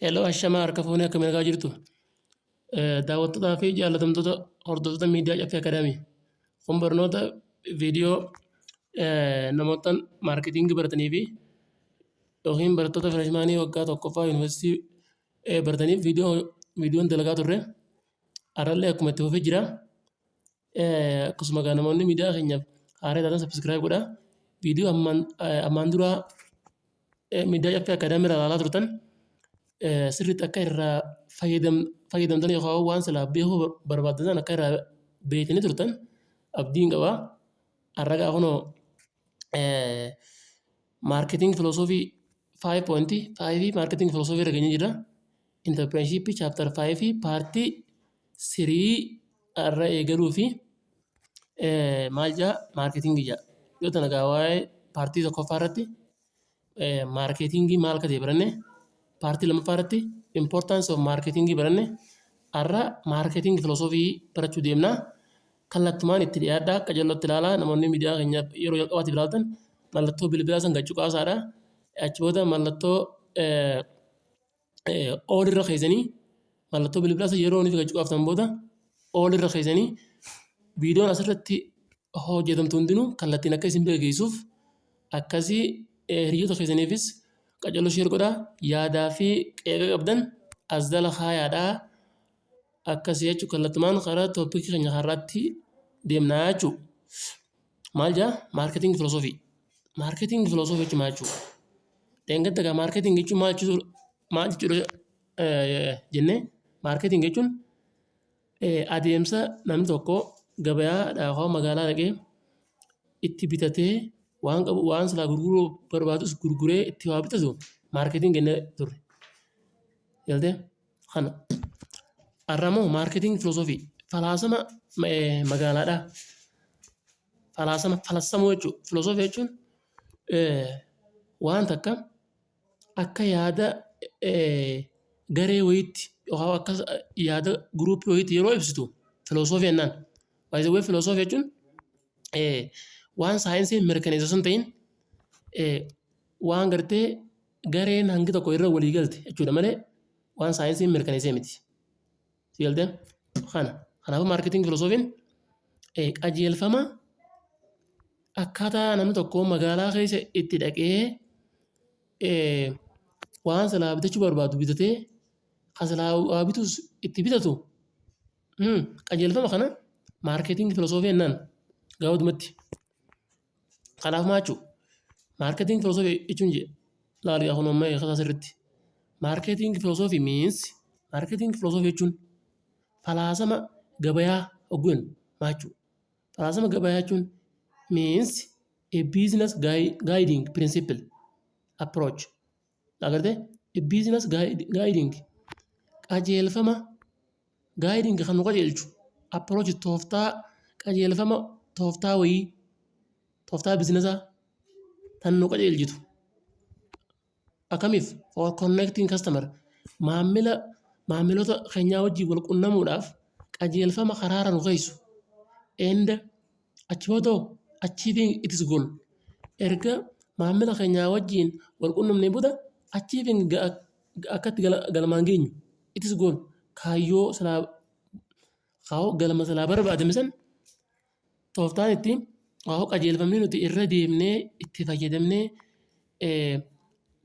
Hello, ashamaa, harka fuunee, akkam nagaa jirtu? Daawwattootaa fi jaallatamtoota hordoftoota miidiyaa Caffee Academy. Kun barnoota viidiyoo namoota marketingii baratanii fi yookiin barattoota freshmanii waggaa tokkoffaa yuunivarsiitii barataniif viidiyoon dalagaa turre. Har'allee akkuma itti fufee jira. Akkasuma egaa namoonni miidiyaa keenyaaf haaraa taatan subscribe godhaa. Viidiyoo ammaan duraa miidiyaa Caffee Academy irraa ilaalaa turtan sirriitti akka irraa fayyadamtan yookaan waan silaa beekuu barbaaddan akka irraa beektanii turtan abdiin qaba. Har'a gaa kunoo marketing philosophy 5.5, marketing philosophy irra geenyee jirra. Entrepreneurship chapter 5 part 3 har'a eegaluu fi maal jedha? Marketingii jedha. Yoo tana gaa waa'ee partii tokkoffaa irratti marketingii maal akka ta'e baranne, partii lammaffaa irratti importance of marketingii baranne, har'a marketing philosophy barachuu deemna. Kallattumaan itti dhiyaadhaa, qajeellotti ilaalaa. Namoonni miidiyaa keenya yeroo jalqabaatiif ilaaltan mallattoo bilbilaa san gad cuqaasaadha. Achi booda mallattoo all irra keessanii, mallattoo bilbilaa san yeroo inni gad cuqaaftan booda all irra keessanii, viidiyoon asirratti hojjetamtu hundinuu kallattiin akka isin bira geessuuf akkasii hiriyoota keessaniifis qajeeloo share godhaa, yaadaa fi qeeqa qabdan as jala kaayaadhaa. Akkasii jechuun kallattumaan karaa topicii keenya har'aatti deemnaa jechuudha. Maal jedhaa? Marketing philosophy. Marketing philosophy jechuun maal jechuudha? Dheengadda egaa marketing jechuun maal jechuudha jennee, marketing jechuun adeemsa namni tokko gabayaadhaa yookaan magaalaa dhaqee itti bitatee waan qabu, waan silaa gurguruu barbaadus gurguree itti waa bitatu marketing jennee turre. Galtee kana. Har'a immoo marketing philosophy, falaasama magaalaadhaa. Falaasama falassamuu jechuudha. Philosophy jechuun waan takka akka yaada garee wayiitti yookaan akka yaada groupii wayiitti yeroo ibsitu philosophy jennaan. By the way, philosophy jechuun waan saayinsiin mirkaneesse osoo hin ta'in waan gartee gareen hangi tokko irra walii galte jechuudha malee waan saayinsiin mirkaneessee miti. Si galtee? Kana. Kanaafuu marketing philosophyn qajeelfama akkaataa namni tokko magaalaa keessa itti dhaqee waan silaa bitachuu barbaadu bitatee, kan silaa waa bitus itti bitatu, qajeelfama kana marketing philosophy jennaan gabaabumatti. Kanaaf maal jechuudha? Marketing philosophy jechuun jee laali kun amma hiika sirriitti. Marketing philosophy means, marketing philosophy jechuun falaasama gabayaa hogguu jennu maal jechuudha? Falaasama gabayaa jechuun means a business guiding principle approach. Agartee, a business guiding, qajeelfama, guiding kan nu qajeelchu, approach tooftaa, qajeelfama tooftaa wayii, tooftaa businessaa tan nu qajeelchitu. Akkamiif? For connecting customer, maamila, maamiloota keenyaa wajjin wal qunnamuudhaaf qajeelfama karaarra nu geessu. And achi booda achieving its goal, erga maamila keenyaa wajjin wal qunnamnee booda achieving akka itti galmaan geenyu, its goal, kaayyoo silaa galma silaa barbaadame san tooftaan ittiin qajeelfamni nuti irra deemnee itti fayyadamnee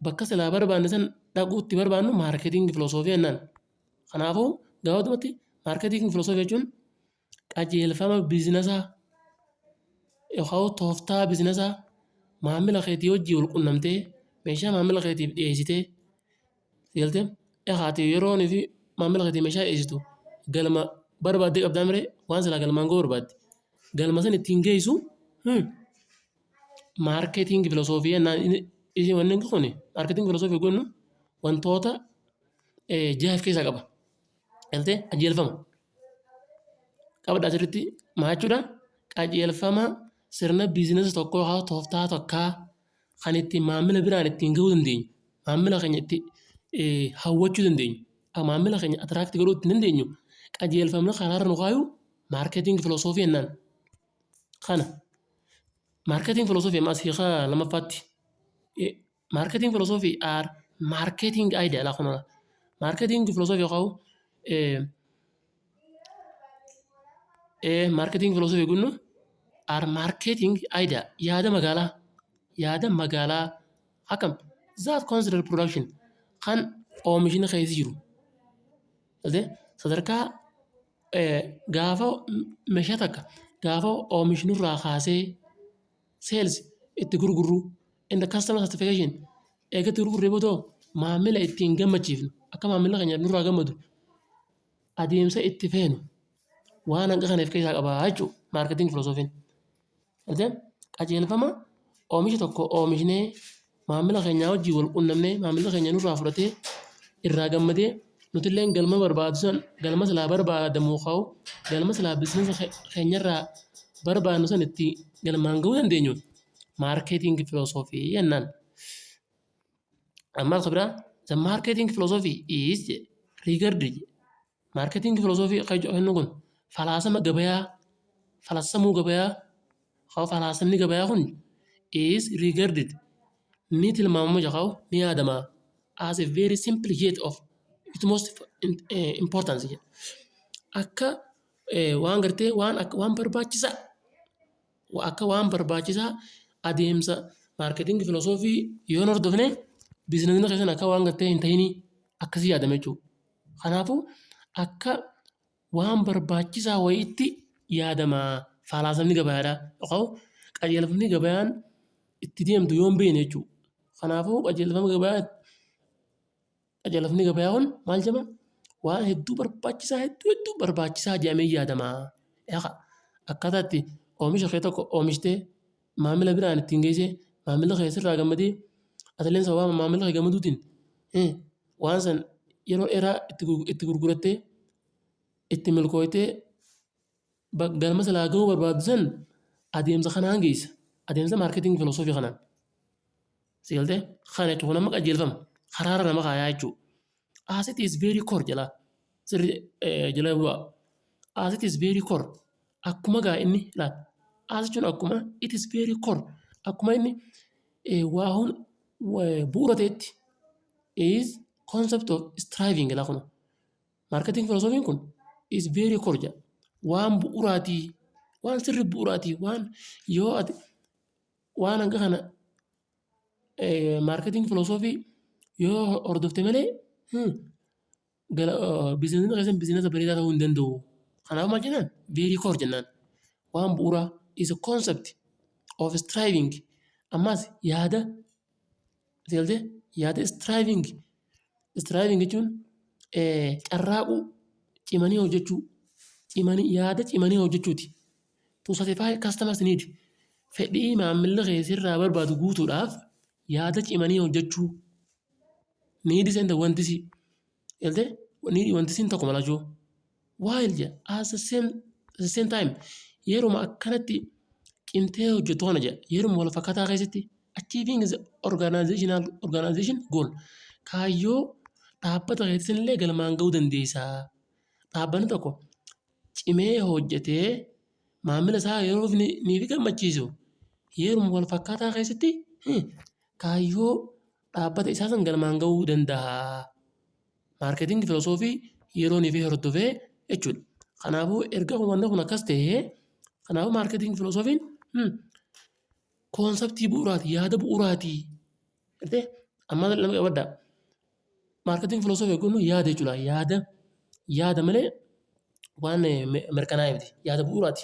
bakka silaa barbaanne san dhaquu itti barbaannu marketing philosophy jennaan. Kanaafuu gabaabumatti marketing philosophy jechuun qajeelfama businessaa yookaan tooftaa businessaa maamila keetii wajjin wal qunnamtee meeshaa maamila keetiif dhiyeessitee galtee ati yeroo fi maamila keetiif meeshaa dhiyeessitu galma barbaaddee qabdaa miree, waan silaa galmaan ga'uu barbaadde. Galma san ittiin geessu marketing philosophy jennaan. Wanni kun marketing philosophy jennu wantoota jaha of keessaa qaba. Galtee qajeelfama. Qabadhaa sirriitti, maal jechuudha? Qajeelfama sirna businessa tokkoo yookaan tooftaa takkaa kan ittiin maamila biraan ittiin gahuu dandeenyu, maamila keenya itti hawwachuu dandeenyu, maamila keenya attract godhuu ittiin dandeenyu, qajeelfamni karaarra nu kaayu marketing philosophy jennaan. Kana marketing philosophy ammas hiika lammaffaatti marketing philosophy are marketing idea laa kun. Marketing philosophy yookaan marketing philosophy kunnu are marketing idea, yaada magaalaa, yaada magaalaa akkam that consider production, kan oomishni keessa jiru sadarkaa gaafa meeshaa takka gaafa oomishnurraa kaasee sales itti gurgurru and the customer satisfaction, eega itti gurgurree booda maamila ittiin gammachiifnu, akka maamilli keenya nurraa gammadu adeemsa itti feenu waan hanga kana of keessaa qabaa jechuudha marketing philosophyn. Qajeelfama oomisha tokko oomishnee maamila keenyaa wajjin wal qunnamnee maamilli keenya nurraa fudhatee irraa gammadee nutillee galma barbaadu san, galma silaa barbaadamu ka'u, galma silaa businessa keenyarraa barbaadnu san itti galmaan gahuu dandeenyu marketing philosophy jennaan. Ammaas biraa, the marketing philosophy is regarded, marketing philosophy kan jennu kun falaasama gabayaa, falaasamuu gabayaa, falaasamni gabayaa kun is regarded, ni tilmaamama jedhamu, ni yaadama, as a very simple yet of utmost importance jedha. Akka waan gartee waan akka waan barbaachisaa, akka waan barbaachisaa adeemsa marketing philosophy yoo hin hordofne businessni keessan akka waan gartee hin ta'inii akkasii yaadama jechuudha. Kanaafuu akka waan barbaachisaa wayiitti yaadama falaasamni gabayaadhaa yookaan qajeelfamni gabayaan itti deemtu yoo hin beekne jechuudha. Kanaafuu qajeelfama gabayaa, qajeelfamni gabayaa kun maal jedhama? Waan hedduu barbaachisaa, hedduu hedduu barbaachisaa jedhamee yaadama. Akkaataa itti oomisha kee tokko oomishtee maamila biraan ittiin geessee maamilli kee sirraa gammadee atillee sababa maamilli kee gammaduutiin waan san yeroo dheeraa itti gurgurattee itti milkooftee galma silaa gahuu barbaaddu san adeemsa kanaan geessa. Adeemsa marketing philosophy kanaan. Si galtee? Kana jechuun kun amma qajeelfama. Karaarra nama kaayaa jechuudha. As it is very core jedha. Sirri jala bu'a. As it is very core. Akkuma gaa inni laal. As jechuun akkuma, it is very core. Akkuma inni waa bu'uura ta'etti is concept of striving laa kun. Marketing philosophy kun is very core jedha. Waan bu'uuraatii. Waan sirri bu'uuraatii. Waan yoo ati waan hanga kana marketing philosophy yoo hordofte malee businessni keessan businessa bareedaa ta'uu hin danda'u. Kanaaf maal jennaan? Very core jennaan. Waan bu'uuraa is a concept of striving. Ammas yaada galtee yaada striving. Striving jechuun carraaquu, cimanii hojjechuu, cimanii yaada cimanii hojjechuuti. To satisfy customers need, fedhii maamilli kee sirraa barbaadu guutuudhaaf yaada cimanii hojjechuu. Needs and wants, galtee wantisiin tokko malachuu. While jedha at the same time, yeruma akkanatti cimtee hojjettu kana jedha, yeruma wal fakkaataa keessatti achieving the organization goal, kaayyoo dhaabbata keessanillee galmaan gahuu dandeessa. Dhaabbanni tokko cimee hojjetee maamila isaa yeroo inni fi gammachiisu yeruma wal fakkaataa keessatti kaayyoo dhaabbata isaa san galmaan gahuu danda'a. Marketing philosophy yeroo inni fi hordofee jechuudha. Kanaafuu erga wanni kun akkas ta'ee, kanaafuu marketing philosophyn conceptii bu'uuraati, yaada bu'uuraati. Amma nama qabaddaa. Marketing philosophy kun yaada jechuudha. Yaada, yaada malee waan mirkanaa'e miti. Yaada bu'uuraati.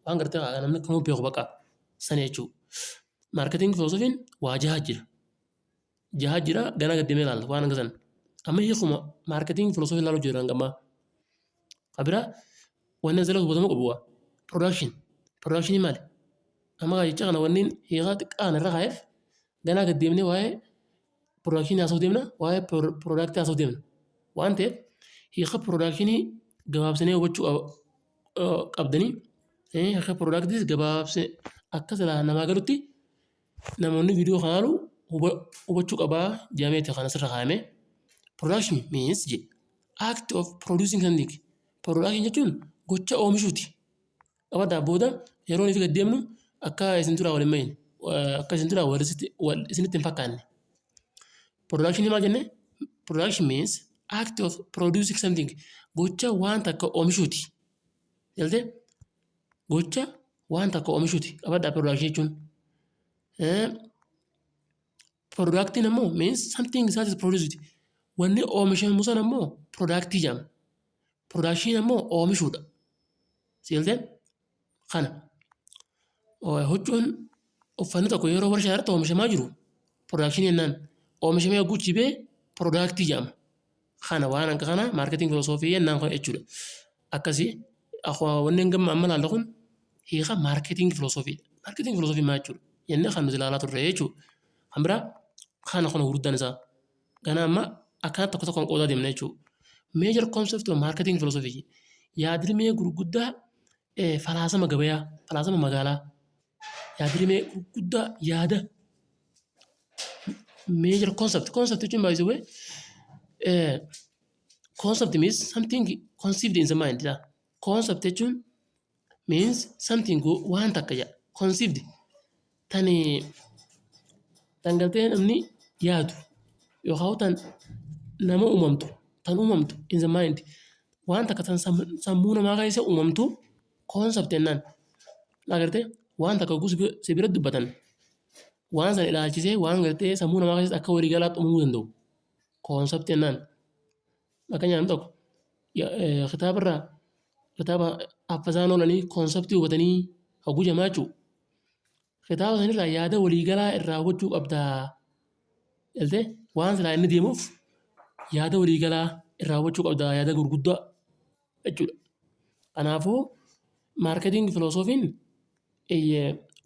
Waan gartee namni kamuu beeku bakka sana jechuudha. Marketing philosophyn waa jaha jira. Jaha jira, ganaa gad deemnee ilaalla waan hanga sana. Amma hiikuma marketing philosophy ilaaluu jira hanga ammaa. Kan biraa wanni asirratti hubatamuu qabu waa production. Production maali? Amma jecha kana wanni hiikaa xiqqaa kana irra kaa'eef ganaa gad deemnee waa'ee production haasa'uu deemna, waa'ee product haasa'uu deemna. Waan ta'eef hiika production gabaabsinee hubachuu qabdanii, hiika productis gabaabsee akka silaa namaa galutti namoonni viidiyoo kana ilaalu hubachuu qabaa jedhameeti kan asirra kaa'ame. Production means jedhe act of producing something. Production jechuun gocha oomishuuti. Qabaddaa, booda yeroo nuti gad deemnu akka isin duraa wal hin mayne, akka isin duraa wal isinitti hin fakkaanne. Production maal jenne? Production means Act of producing something, gocha waan takka oomishuuti. Galtee, gocha waan takka oomishuuti. Qabadhaa, production jechuun. Productiin ammoo means something that is produced. Wanni oomishamu sana ammoo productii jedhama. Production ammoo oomishuudha. Si galtee, kana. Huccuun, uffanni tokko yeroo warshaa irratti oomishamaa jiru production jennaan. Oomishamee hogguu ba'e productii jedhama. Kana waan akka kana marketing philosophy jennaan kun jechuudha. Akkasii wanni amma ilaalle kun hiika marketing philosophy. Marketing philosophy maal jechuudha jennee kan nuti ilaalaa turre jechuudha. Kan biraa kana kun gurguddaan isaa. Gana amma akkanatti tokko tokkoon qoodaa deemna jechuudha. Major concept of marketing philosophy, yaadrimee gurguddaa falaasama gabayaa, falaasama magaalaa, yaadrimee gurguddaa, yaada major concept. Concept jechuun, by the way, concept means something conceived in the mind. Concept jechuun means something, waan takka jedha, conceived, tani tan galtee namni yaadu yookaan tan nama uumamtu, tan uumamtu in the mind, waan takka tan sammuu namaa keessa uumamtu concept jennaan. Agartee, waan takka hogguu si bira dubbatan waan sana ilaalchisee waan gartee sammuu namaa keessatti akka waliigalaatti uumamuu danda'u concept jennaan. Fakkeenyaaf, namni tokko kitaabarraa kitaaba haffazaan oolanii conceptii hubatanii hogguu jamaa jechuudha. Kitaaba sanirraa yaada waliigalaa irraa hubachuu qabdaa. Galtee, waan silaa inni deemuuf yaada waliigalaa irraa hubachuu qabdaa, yaada gurguddaa jechuudha. Kanaafuu marketing philosophyn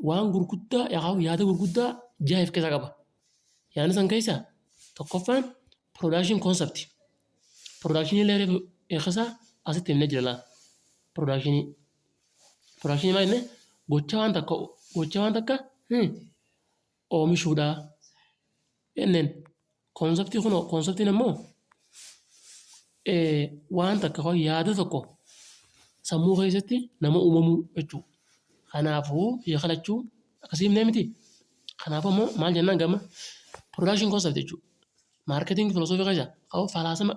waan gurguddaa yookaan yaada gurguddaa jaha of keessaa qaba. Yaadni san keessaa tokkoffaan production concept. Production illee hiikasaa asitti himnee jira laa. Production. Production maal jennee? Gocha waan takka oomishuudha jenneen. Conceptii kunoo, conceptiin ammoo waan takka yaada tokko sammuu keessatti nama uumamuu jechuudha. Kanaafuu hiika lachuu akkasii himnee miti. Kanaafuu ammoo maal jennaan gama production concept jechuudha. Marketing philosophy keessa, falaasama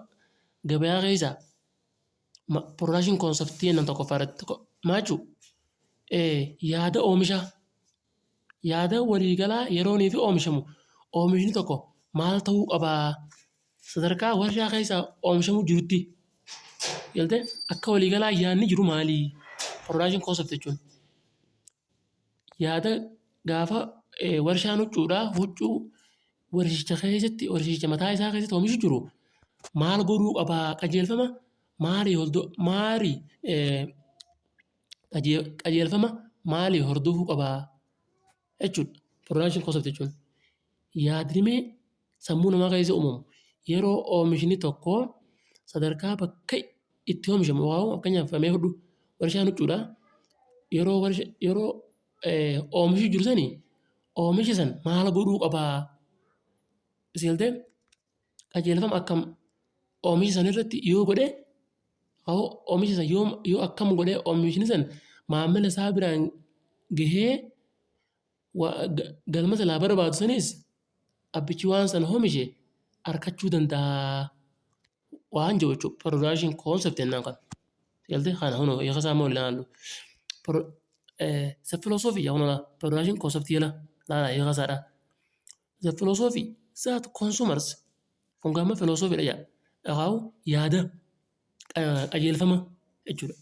gabayaa keessa, production concept jennaan tokkoffaa irratti maal jechuudha? Yaada oomishaa, yaada waliigalaa yeroonii fi oomishamu, oomishni tokko maal ta'uu qabaa, sadarkaa warshaa keessa oomishamuu jirutti, galtee, akka waliigalaa yaadni jiru maali? Production concept jechuun yaada gaafa warshaan huccuudhaa huccuu warshicha keessatti, warshicha mataa isaa keessatti oomishu jiru maal godhuu qabaa, qajeelfama maalii maalii qajeelfama maalii hordofuu qabaa jechuudha. Production concept jechuun yaadrimee sammuu namaa keessa uumamu yeroo oomishni tokko sadarkaa bakka itti oomishamu, fakkeenyaaf mee fudhu, warshaan huccuudhaa yeroo oomishu jiru sanii oomisha san maal godhuu qabaa, si galtee, qajeelfama akkam oomisha san irratti yoo godhe, oomisha san yoo akkam godhee oomishni san maamila isaa biraan gahee galma silaa barbaadu sanis abbichi waan sana oomishe argachuu danda'a waan jiru jechuudha. Production concept jennaan kana. Galtee, kana kunoo hiika isaa immoo ilaallu. The philosophy kunoo production concept jala laala hiika isaadha. The philosophy that consumers, kun gama philosophy dha jedha. Yookaan yaada qajeelfama jechuudha.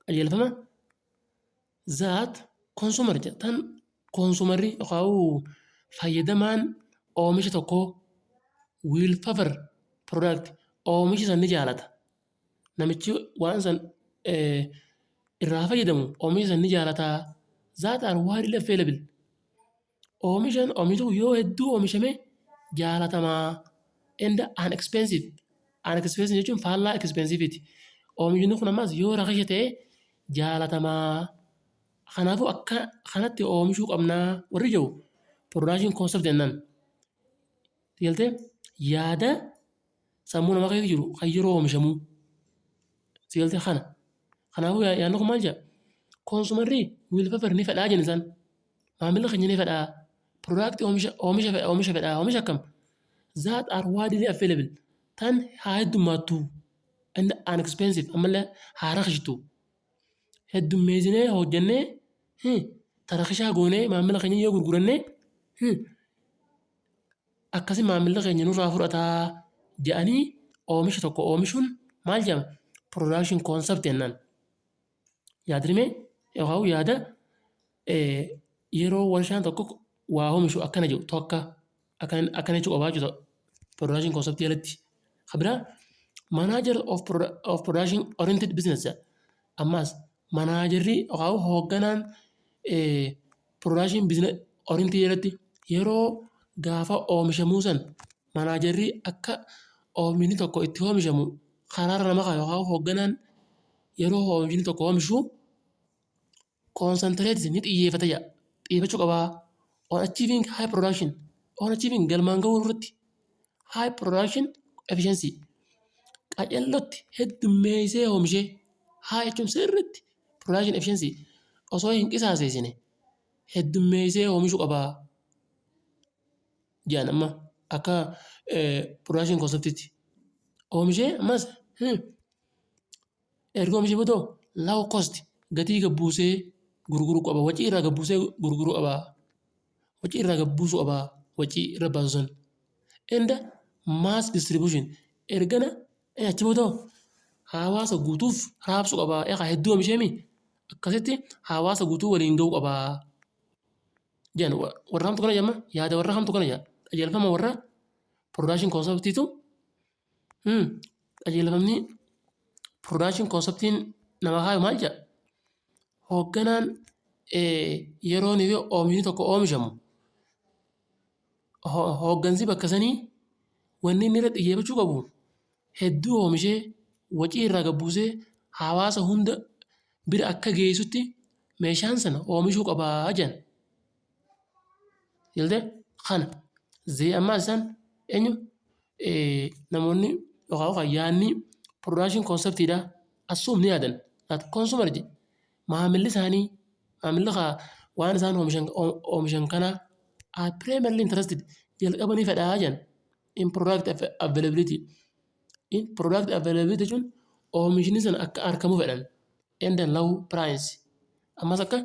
Qajeelfama that consumer jedha, tan consumerri yookaan fayyadamaan oomisha tokkoo will favor product, oomisha san ni jaalata. Namichi waan san irraa fayyadamu oomisha san ni jaalata. That are widely available. Oomishan oomishni kun yoo hedduu oomishame jaalatamaa. And inexpensive. Inexpensive jechuun faallaa expensive. Oomishni kun ammas yoo rakasa ta'e jaalatamaa. Kanaafuu akka kanatti oomishuu qabnaa warri jiru production concept jennaan. Galtee, yaada sammuu namaa keessa jiru kan yeroo oomishamu. Si galtee, kana. Kanaafuu yaadni kun maal jedha? Consumerri will favor, ni fedhaa jenna isaan. Maamilli keenya ni fedhaa. Product, oomisha fedhaa. Oomisha akkam? That are widely available. Tan Tan haa heddummaattu, and inexpensive, ammallee haa rakishtu. Heddummeessinee hojjennee ta rakishaa goonee maamila keenya yoo gurgurannee, akkasi maamilli keenya nurraa fudhataa jedhanii oomisha tokko oomishuun maal jedhama? Production concept jennaan. Yaadrimee yookaan yaada yeroo warshaan tokko waa oomishu akkana jedhu tokko akkana jechuu qabaa jechuudha production concept jalatti. Kan biraa manager of production oriented business jedha. Ammas managerri yookaan hoogganaan production business oriented jalatti yeroo gaafa oomishamuu san managerri akka oomishni tokko itti oomishamu karaarra nama kaa'u yookaan hoogganaan yeroo oomishni tokko oomishu concentrate, ni xiyyeeffata jedha. Xiyyeeffachuu qabaa. On achieving high production. On achieving, galmaan gahuu irratti, high production efficiency. Qacellotti heddummeessee oomishee, high jechuun sirriitti, production efficiency osoo hin qisaaseessine heddummeessee oomishuu qabaa. Jedhan amma akka production conceptitti. Oomishee ammas erga oomishee booda low cost, gatii gad buusee gurguruu qaba. Wacii irraa gad buusee gurguruu qaba. Wacii irraa gad buusuu qaba. Wacii irra baasu sun. And mass distribution, ergana achi booda hawaasa guutuuf raabsuu qaba. Egaa hedduu oomisheemi akkasitti hawaasa guutuu waliin gahuu qaba. Jedhan warra hamtu kana jedhama, yaada warra hamtu kana jedha. Qajeelfama warra production conceptiitu, qajeelfamni production conceptiin nama kaayu maal jedha? Hoogganaan yeroo oomishni tokko oomishamu hooggansi bakka sanii wanni inni irratti xiyyeeffachuu qabu hedduu oomishee wacii irraa gad buusee hawaasa hunda bira akka geessutti meeshaan sana oomishuu qabaa jedhan. Galtee kana zee ammaa isaan eenyu namoonni yookaan yaadni production conceptiidha assume, ni yaadan, that consumer jedhe, maamilli isaanii, maamilli waan isaan oomishan kanaa, are primarily interested, jalqaba ni fedhaa jedhan, in product availability. In product availability jechuun oomishni sana akka argamu fedhan, and low price, ammas akka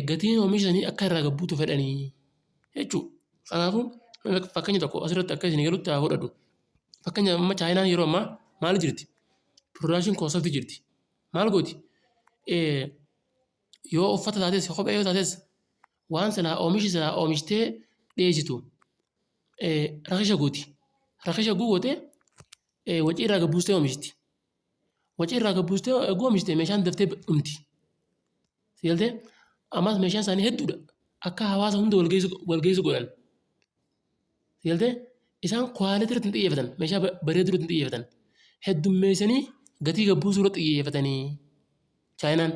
gatiin oomisha sanii akka irraa gad buutu fedhanii jechuudha. Kanaafuu fakkeenya tokko asirratti akka isin galutti haa fudhadhu. Fakkeenyaaf amma Chaayinaan yeroo ammaa maal jirti? Production concept jirti. Maal gooti? Yoo uffata taates, kophee yoo taates, waan silaa oomishi silaa oomishtee dhiyeessitu rakisha gooti. Rakisha gootee wacii irraa gad buustee oomishti. Wacii irraa gad buustee eeguu oomishte meeshaan daftee dhumti. Si galtee? Ammas meeshaan isaanii hedduudha. Akka hawaasa hunda wal geessu godhan. Si galtee? Isaan quality irratti hin xiyyeeffatan. Meeshaa bareedduu irratti hin xiyyeeffatan. Heddummeessanii gatii gad buusuu irratti xiyyeeffatanii Chaayinaan.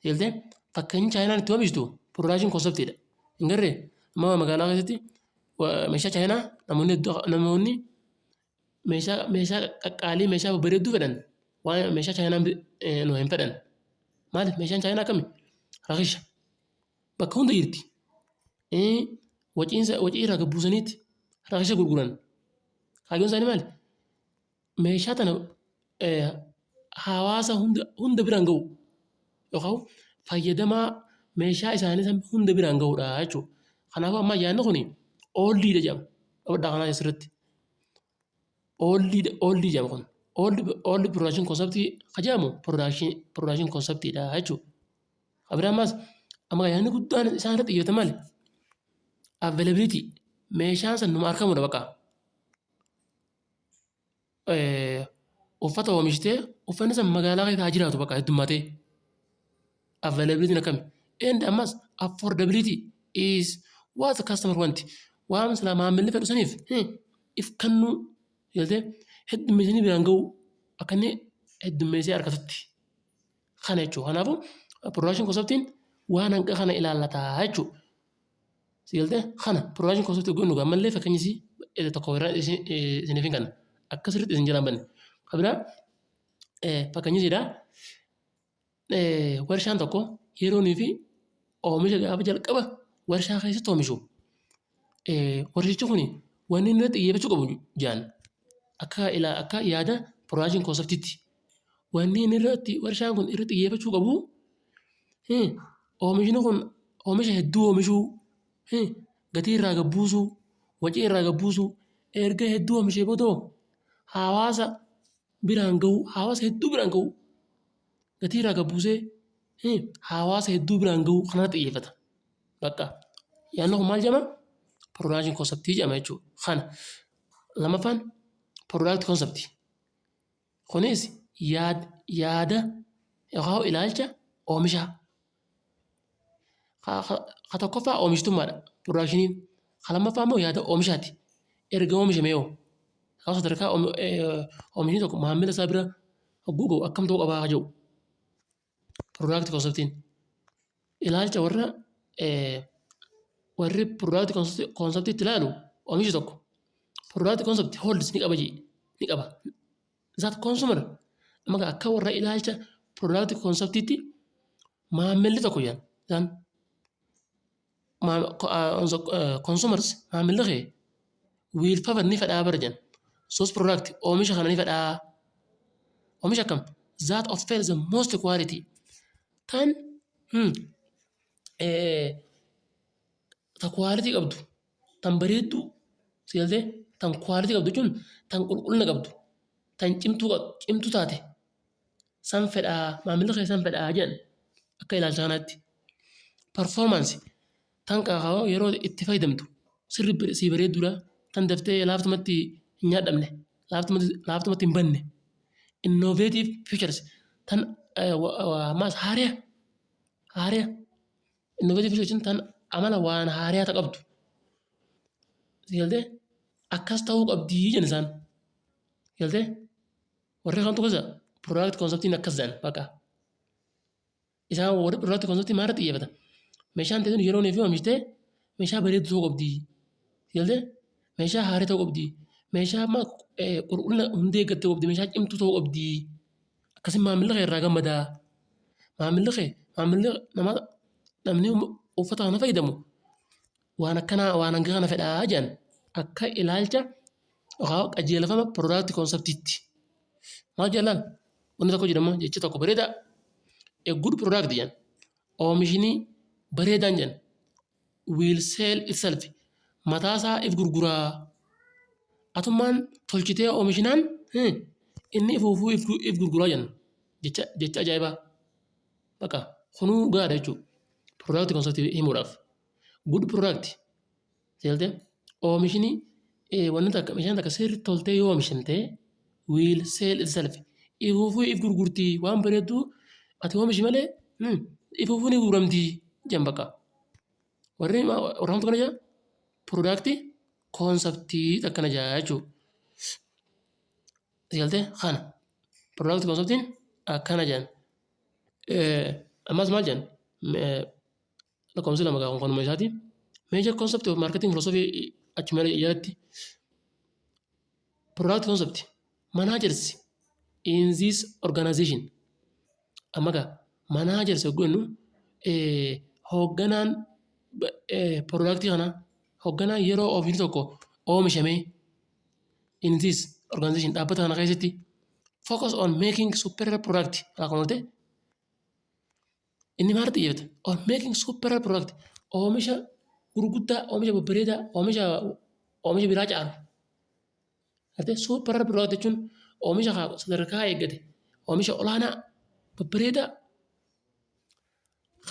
Si galtee? Fakkeenyi Chaayinaan itti oomishtu production conceptiidha. Hin garree? Amma magaalaa keessatti meeshaa Chaayinaa namoonni namoonni meeshaa qaqqaalii, meeshaa babbareedduu fedhan waan meeshaa Chaayinaa hin fedhan. Maaliif? Meeshaan Chaayinaa akkami? Rakisha. Bakka hunda jirti. Wacii irraa gad buusaniiti rakisha gurguran. Kaayyoon isaanii maali? Meeshaa tana hawaasa hunda biraan gahu yookaan fayyadamaa meeshaa isaanii san hunda biraan gahuudha jechuudha. Kanaafuu amma yaadni kun oldiidha jedhama. Qabadhaa kanaa asirratti. Oldiidha, oldii jedhama kun. Old production concept ka jedhamu production conceptiidha jechuudha. Kan biraa ammas amma yaadni guddaan isaan irratti xiyyeeffatan maali? Availability, meeshaan san numa argamudha bakka. Uffata oomishtee uffanni san magaalaa keessa haa jiraatu bakka heddummaatee. Availability akkami? And ammas affordability is what the customer want. Waan silaa maamilli fedhu saniif if kennuu galtee heddummeessanii biraan gahuu akka inni heddummeessee argatutti. Kana jechuudha. Kanaafuu production conceptiin waan hanga kana ilaallataa jechuudha. Si galtee? Kana production concept godhu ammallee fakkeenyi isii tokko irraa isiniif hin kenna. Akka sirriitti isin jalaan banne. Kan biraa fakkeenyi isiidhaa warshaan tokko yeroo inni fi oomisha gaafa jalqaba warshaa keessatti oomishu warshichi kun wanni inni irratti xiyyeeffachuu qabu jaan. Akka yaada production conceptiitti wanni inni irratti, warshaan kun irratti xiyyeeffachuu qabu, oomishni kun oomisha hedduu oomishuu, gatii irraa gad buusuu, wacii irraa gad buusuu, erga hedduu oomishee booda hawaasa biraan gahuu, hawaasa hedduu biraan gahuu, gatii irraa gad buusee hawaasa hedduu biraan gahuu kanarratti xiyyeeffata. Bakka yaadni kun maal jedhama? Production concept jedhama jechuudha. Kana lammaffaan product concept. Kunis yaada yookaan ilaalcha oomishaa. Ka tokkoffaa oomishtummaadha, productioniin. Ka lammaffaa immoo yaada oomishaati. Erga oomishamee hoo? Sadarkaa oomishni tokko maamila isaa bira hogguu gahu akkam ta'uu qabaa jedhu. Product conceptiin ilaalcha warri product conceptiitti ilaalu, oomishni tokko product concept holds ni qaba jee, ni qaba. That consumer, amma akka warra ilaalcha product conceptiitti, maamilli tokko jedhan isaan, consumers, maamilli kee, will favor, ni fedhaa bara jedhan, those product, oomisha kana ni fedhaa. Oomisha akkam? That offer the most quality, tan quality qabdu, tan bareedduu si galtee. Tan quality qabdu jechuun tan qulqullina qabdu, tan cimtuu taate san fedhaa, maamilli kee san fedhaa jedhan akka ilaalcha kanaatti. Performance, tan yeroo itti fayyadamtu sirri sii bareedduudha, tan daftee laaftumatti hin nyaadhamne, laaftumatti hin banne. Innovative features, tan ammas haariya haariya. Innovative features jechuun tan amala waan haariyaa ta qabdu. Si galtee, akkas ta'uu qabdii jedhan isaan. Galtee, warri kamtu gosa product conceptiin akkas jedhan bakka. Isaan warri product conceptii maal irratti xiyyeeffata? Meeshaan ta'e yeroo fi oomishtee meeshaa bareedduu ta'uu qabdi. Galtee, meeshaa haaraa ta'uu qabdi. Meeshaa amma qulqullina hundee eeggatte ta'uu qabdi. Meeshaa cimtuu ta'uu qabdi. Akkasii maamilli kee irraa gammadaa. Maamilli kee, maamilli nama, namni uffata kana fayyadamu waan akkanaa, waan hanga kana fedhaa jedhan akka ilaalcha yookaan qajeelfama product conceptiitti. Maal jedhan? Wanni tokko jedhama, jechi tokko bareedaa. "A good product" jedhan, oomishni bareedaan jedhan, "will sell itself", mataasaa if gurguraa. Atummaan tolchitee oomishinaan inni ifuufuu if gurguraa jedhan, jecha ajaa'ibaa. Bakka kunuu gahaadha jechuudha. Product concept himuudhaaf. Good product seeltee, oomishni wanni takka, meeshaan takka sirriitti toltee yoo oomishamte, will sell itself, ifuufuu if gurgurtii. Waan bareedduu ati oomishi malee ifuufuu ni gurguramtii jedhan bakka. Warri warra kamtu kana jedha? Product conceptii akkana jedha jechuudha. Seeltee, kana product conceptiin akkana jedhan. Ammas maal jedhan? Lakkoofsi 2 gaafa kanuma isaati. Major concept of marketing philosophy achuma jalatti. Product concept managers in this organization. Amma gaa managers yogguu jennu, hoogganaan product kanaa, hoogganaan yeroo oomishni tokko oomishamee, in this organization, dhaabbata kana keessatti, focus on making superior product. Akkuma ta'e inni maal xiyyeeffata? On making superior product, oomisha gurguddaa, oomisha babbareedaa, oomisha biraa caalu. Gartee, superior product jechuun oomisha sadarkaa eeggate, oomisha olaanaa babbareedaa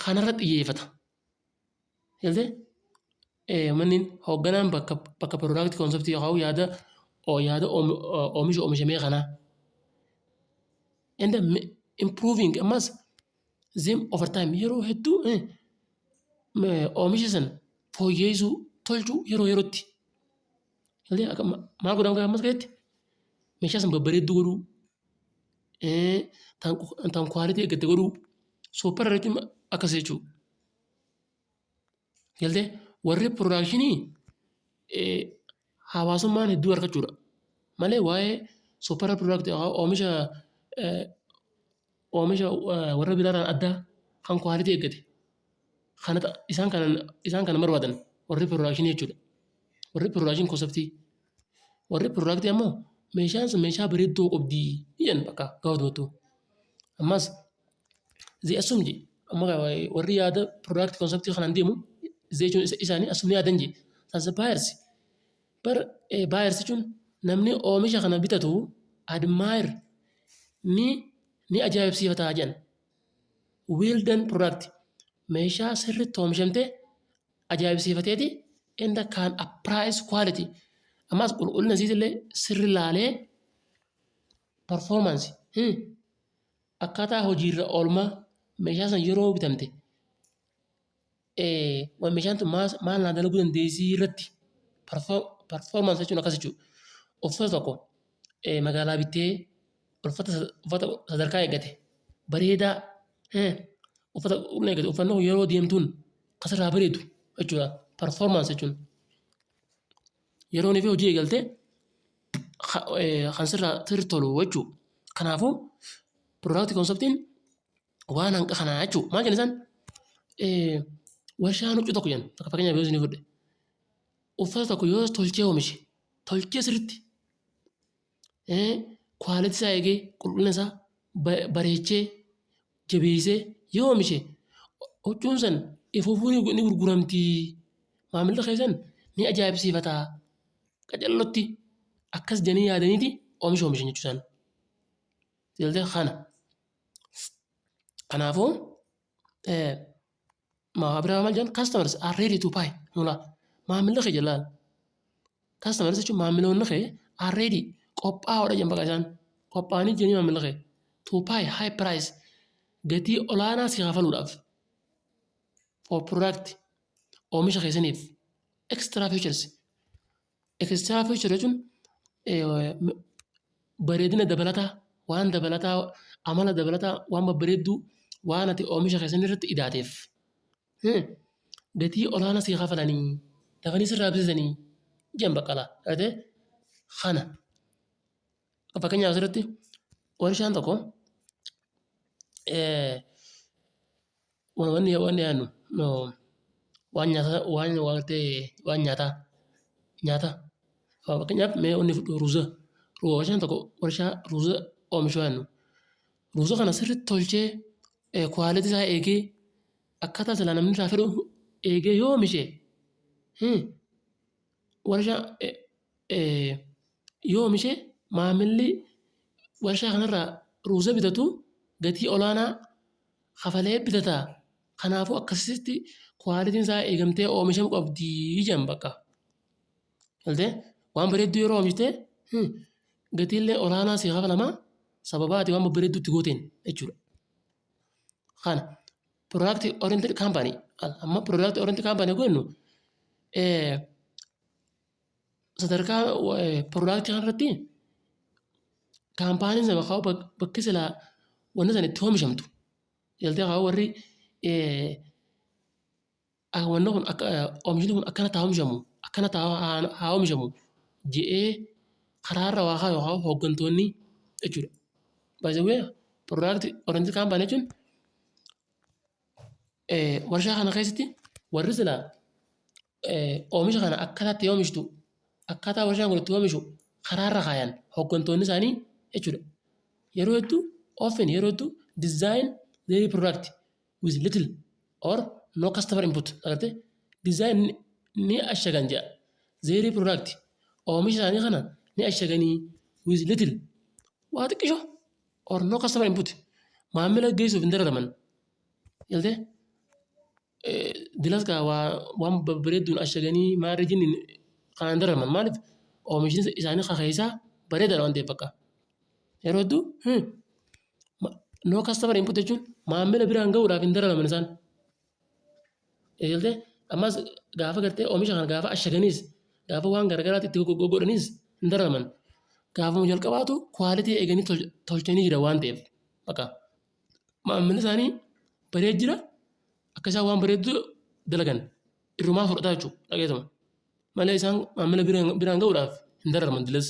kanarra xiyyeeffata. Galtee, manni hoogganaan bakka product concept yookaan yaada oomisha oomishamee kanaa. And improving ammas them over time, yeroo hedduu oomisha sana fooyyessuu, tolchuu yeroo yerootti. Maal godhamu ammas keessatti? Meeshaa sana babbareedduu godhuu, tan quality eeggatte godhuu, superior jechuun akkas jechuudha. Galtee, warri productionii hawaasummaan hedduu argachuudha malee waa'ee superior product, oomisha warra biraarraan addaa kan quality eeggate kana isaan kana barbaadan warri productionii jechuudha. Warri production conceptii. Warri productii ammoo Meeshaan sun meeshaa bareedduu qabdi jedhan bakka gaafatumattuu. Ammas they assume je, amma warri yaada product concept kanaan deemu, they jechuun isaanii, assume ni yaadan je, that the buyers, bar buyers jechuun namni oomisha kana bitatu, admire ni ajaa'ibsiifataa jedhan. Well done product, meeshaa sirriitti oomishamte ajaa'ibsiifateeti, and can appraise quality, ammas qulqullina isiitillee sirri laalee, performance, akkaataa hojiirra oolmaa meeshaa san yeroo bitamte meeshaan tun maal naa dalaguu dandeessii irratti. Performance jechuun akkas jechuudha. Uffata tokko magaalaa bittee, uffata sadarkaa eeggate bareedaa, uffata qulqullina eeggate, uffanni kun yeroo deemtuun kasirraa bareedu jechuudha performance jechuun. Yeroo inni fi hojii eegalte kan sirraa sirri tolu jechuudha. Kanaafuu product conceptiin waan hanqa kanaa jechuudha. Maal jenna isaan? Warshaan huccuu tokko jenna, fakkeenyaaf yoo isin fudhe, uffata tokko yoo tolchee oomishe, tolchee sirriitti quality isaa eegee, qulqullina isaa bareechee, jabeessee yoo oomishe, huccuun san ifuufuu ni gurguramti. Maamilli keessan ni ajaa'ibsiifata. Qacarrootti akkas jedhanii yaadaniiti oomisha oomishan jechuudha isaan. Galtee kana. Kanaafuu biraa maal jedhan? Customers are ready to buy, maamilli kee jallaan, customers jechuun maamiloonni kee, are ready, qophaa'oodha jedhan, bakka isaan qophaa'anii jiranii maamilli kee, to pay high price, gatii olaanaa si kafaluudhaaf, for product, oomisha keessaniif, extra features. Extra feature jechuun bareedina dabalataa, waan dabalataa, amala dabalataa, waan babbareedduu waan ati oomisha keessan irratti idaateef gatii olaanaa si kafalanii dafanii sirraa bitatanii jedhan baqqalaa gartee kana. Fakkeenyaaf asirratti warshaan tokko, wanni yaadnu waan nyaataa, waan gartee waan nyaataa nyaata, fakkeenyaaf mee wanni fudhu ruuza, warshaan tokko warshaa ruuza oomishu yaadnu, ruuza kana sirriitti tolchee, quality isaa eegee, akkaataa silaa namni irraa fedhu eegee yoo oomishe, warshaa yoo oomishe, maamilli warshaa kanarraa ruuza bitatu gatii olaanaa kafalee bitata. Kanaafuu akkasitti qualityn isaa eegamtee oomishamuu qabdii jedhan bakka. Galtee waan bareedduu yeroo oomishte gatiillee olaanaa si kafalamaa, sababa ati waan babbareedduu itti gooteen jechuudha. Kana product oriented company, amma product oriented company jennu, sadarkaa product kanarratti kaampaaniin sana bakki silaa wanni sana itti oomishamtu galtee haa warri wanni kun akka oomishni kun akkanatti haa oomishamu, akkanatti haa oomishamu jedhee karaarra waa kaa'u yookaan hooggantoonni jechuudha. By the way, product oriented company jechuun warshaa kana keessatti warri silaa oomisha kana akkaataa itti oomishtu, akkaataa warshaan kun itti oomishu karaarra kaayan hooggantoonni isaanii jechuudha. Yeroo hedduu, often, yeroo hedduu, design their product with little or no customer input, agartee, design ni ashagan jedha. Their product, oomisha isaanii kana ni ashaganii, with little, waa xiqqisho, or no customer input, maamila geessuuf hin dararaman. Galtee dilas kaa waa waan babbareedduun ashaganii maarree jinni kanaan hin dararaman. Maaliif? Oomishni isaanii keessaa bareedaadha waan ta'eef bakka. Yeroo hedduu no customer input jechuun maamila biraan gahuudhaaf hin dararaman isaan. Galtee ammas gaafa gartee oomisha kana gaafa ashaganiis, gaafa waan garagaraatti itti godhaniis hin dararaman. Gaafuma jalqabaatu quality eeganii tolchanii jira waan ta'eef bakka maamilli isaanii baree jira, akka isaan waan bareedduu dalagan irrumaa fudhataa jechuudha dhageetuma. Malee isaan maamila biraan gahuudhaaf hin dararaman dilas.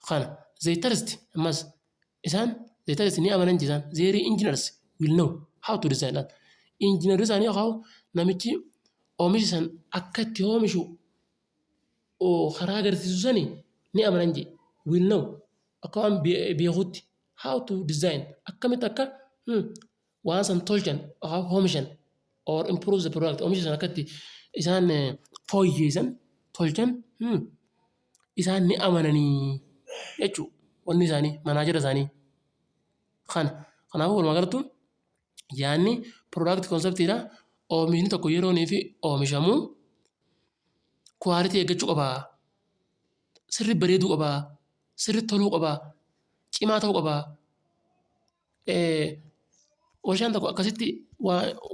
Kana they trust, ammas isaan they trust, ni amanan isaan, their engineers will know how to design that. Injiinarri isaanii yookaan namichi oomisha san akka itti oomishu karaa agarsiisu sani ni amanan jee. Will know, akka waan beekutti, how to design, akkamitti akka waan san tolchan, oomishan, or improve the product, oomisha san akkatti isaan fooyyeessan, tolchan isaan ni amananii jechuudha. Wanni isaanii manager isaanii kana. Kanaafuu walumaa galatti yaadni product conceptiidha. Oomishni tokko yeroo inni fi oomishamu quality eeggachuu qaba. Sirri bareeduu qaba. Sirri toluu qaba. Cimaa ta'uu qaba. Warshaan tokko akkasitti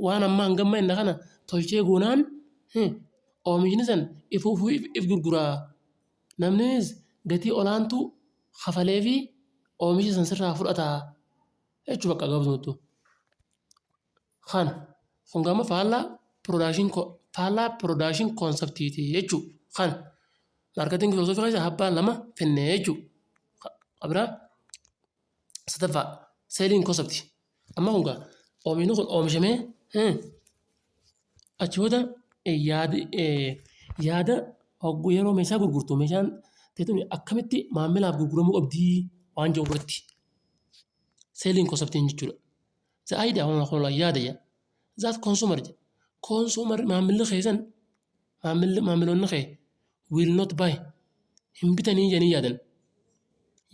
waan amma hangamma inni kana tolchee goonaan oomishni san ifuufuu if gurguraa. Namnis gatii olaantuu kafalee fi oomisha san sirraa fudhata jechuu bakka gabaabumatti. Kana kun gama faallaa production conceptiiti jechuudha. Kana marketing philosophy keessa abbaan lama finnee jechuudha. Biraa sadaffaa, selling concept. Amma kun gaa oomishni kun oomishamee achi booda yaada hogguu yeroo meeshaa gurgurtu meeshaan tun akkamitti maamilaaf gurguramuu qabdii waan jedhu irratti. Selling conceptiin jechuudha. The idea kun yaada jedha. That consumer jedha. Consumer, maamilli keessan, maamilli, maamiloonni kee will not buy, hin bitanii jedhanii yaadan.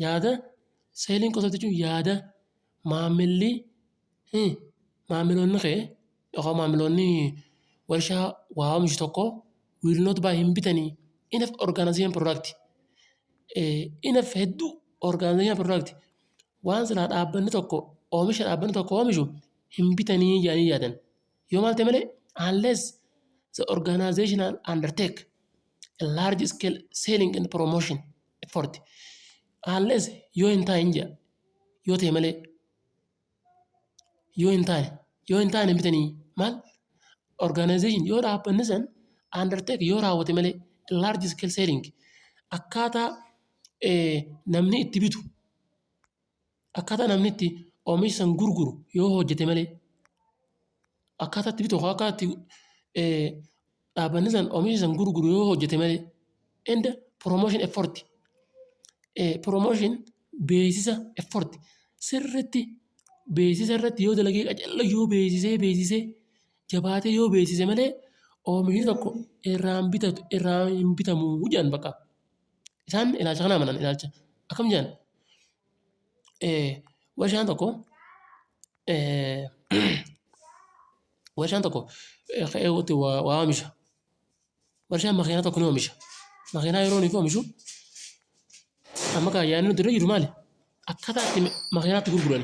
Yaada selling concept jechuun yaada maamilli, maamiloonni kee yookaan maamiloonni warshaa waa oomishu tokko will not buy, hin bitanii, enough organization product, enough, hedduu, organization product, waan silaa dhaabbanni tokko oomisha dhaabbanni tokko oomishu hin bitanii jedhanii yaadan. Yoo maal ta'e malee, unless the organizational undertake a large scale selling and promotion effort. Unless, yoo hin taa'in jedha, yoo ta'e malee, yoo hin taane hin bitanii. Maal organization, yoo dhaabbanni san undertake, yoo raawwate malee, large scale selling, akkaataa namni itti bitu, akkaataa namni itti oomisha san gurguru yoo hojjete malee, akkaataa itti bitu, akkaataa itti dhaabbanni san oomisha san gurguru yoo hojjete malee, and promotion effort, promotion, beeksisa, effort, sirriitti beeksisa irratti yoo dalagee, qacarroo yoo beeksisee, beeksisee jabaatee yoo beeksise malee oomishni tokko irraan bitatu, irraa hin bitamuu jedhan bakka. Isaan ilaalcha kana amanan. Ilaalcha akkam jedhan? Warshaan tokko ka'ee waa oomisha. Warshaan makiinaa tokko ni oomisha. Makiinaa yeroo inni oomishu amma kan yaadni nuti irra jiru maali? Akkaataa itti makiinaa itti gurguran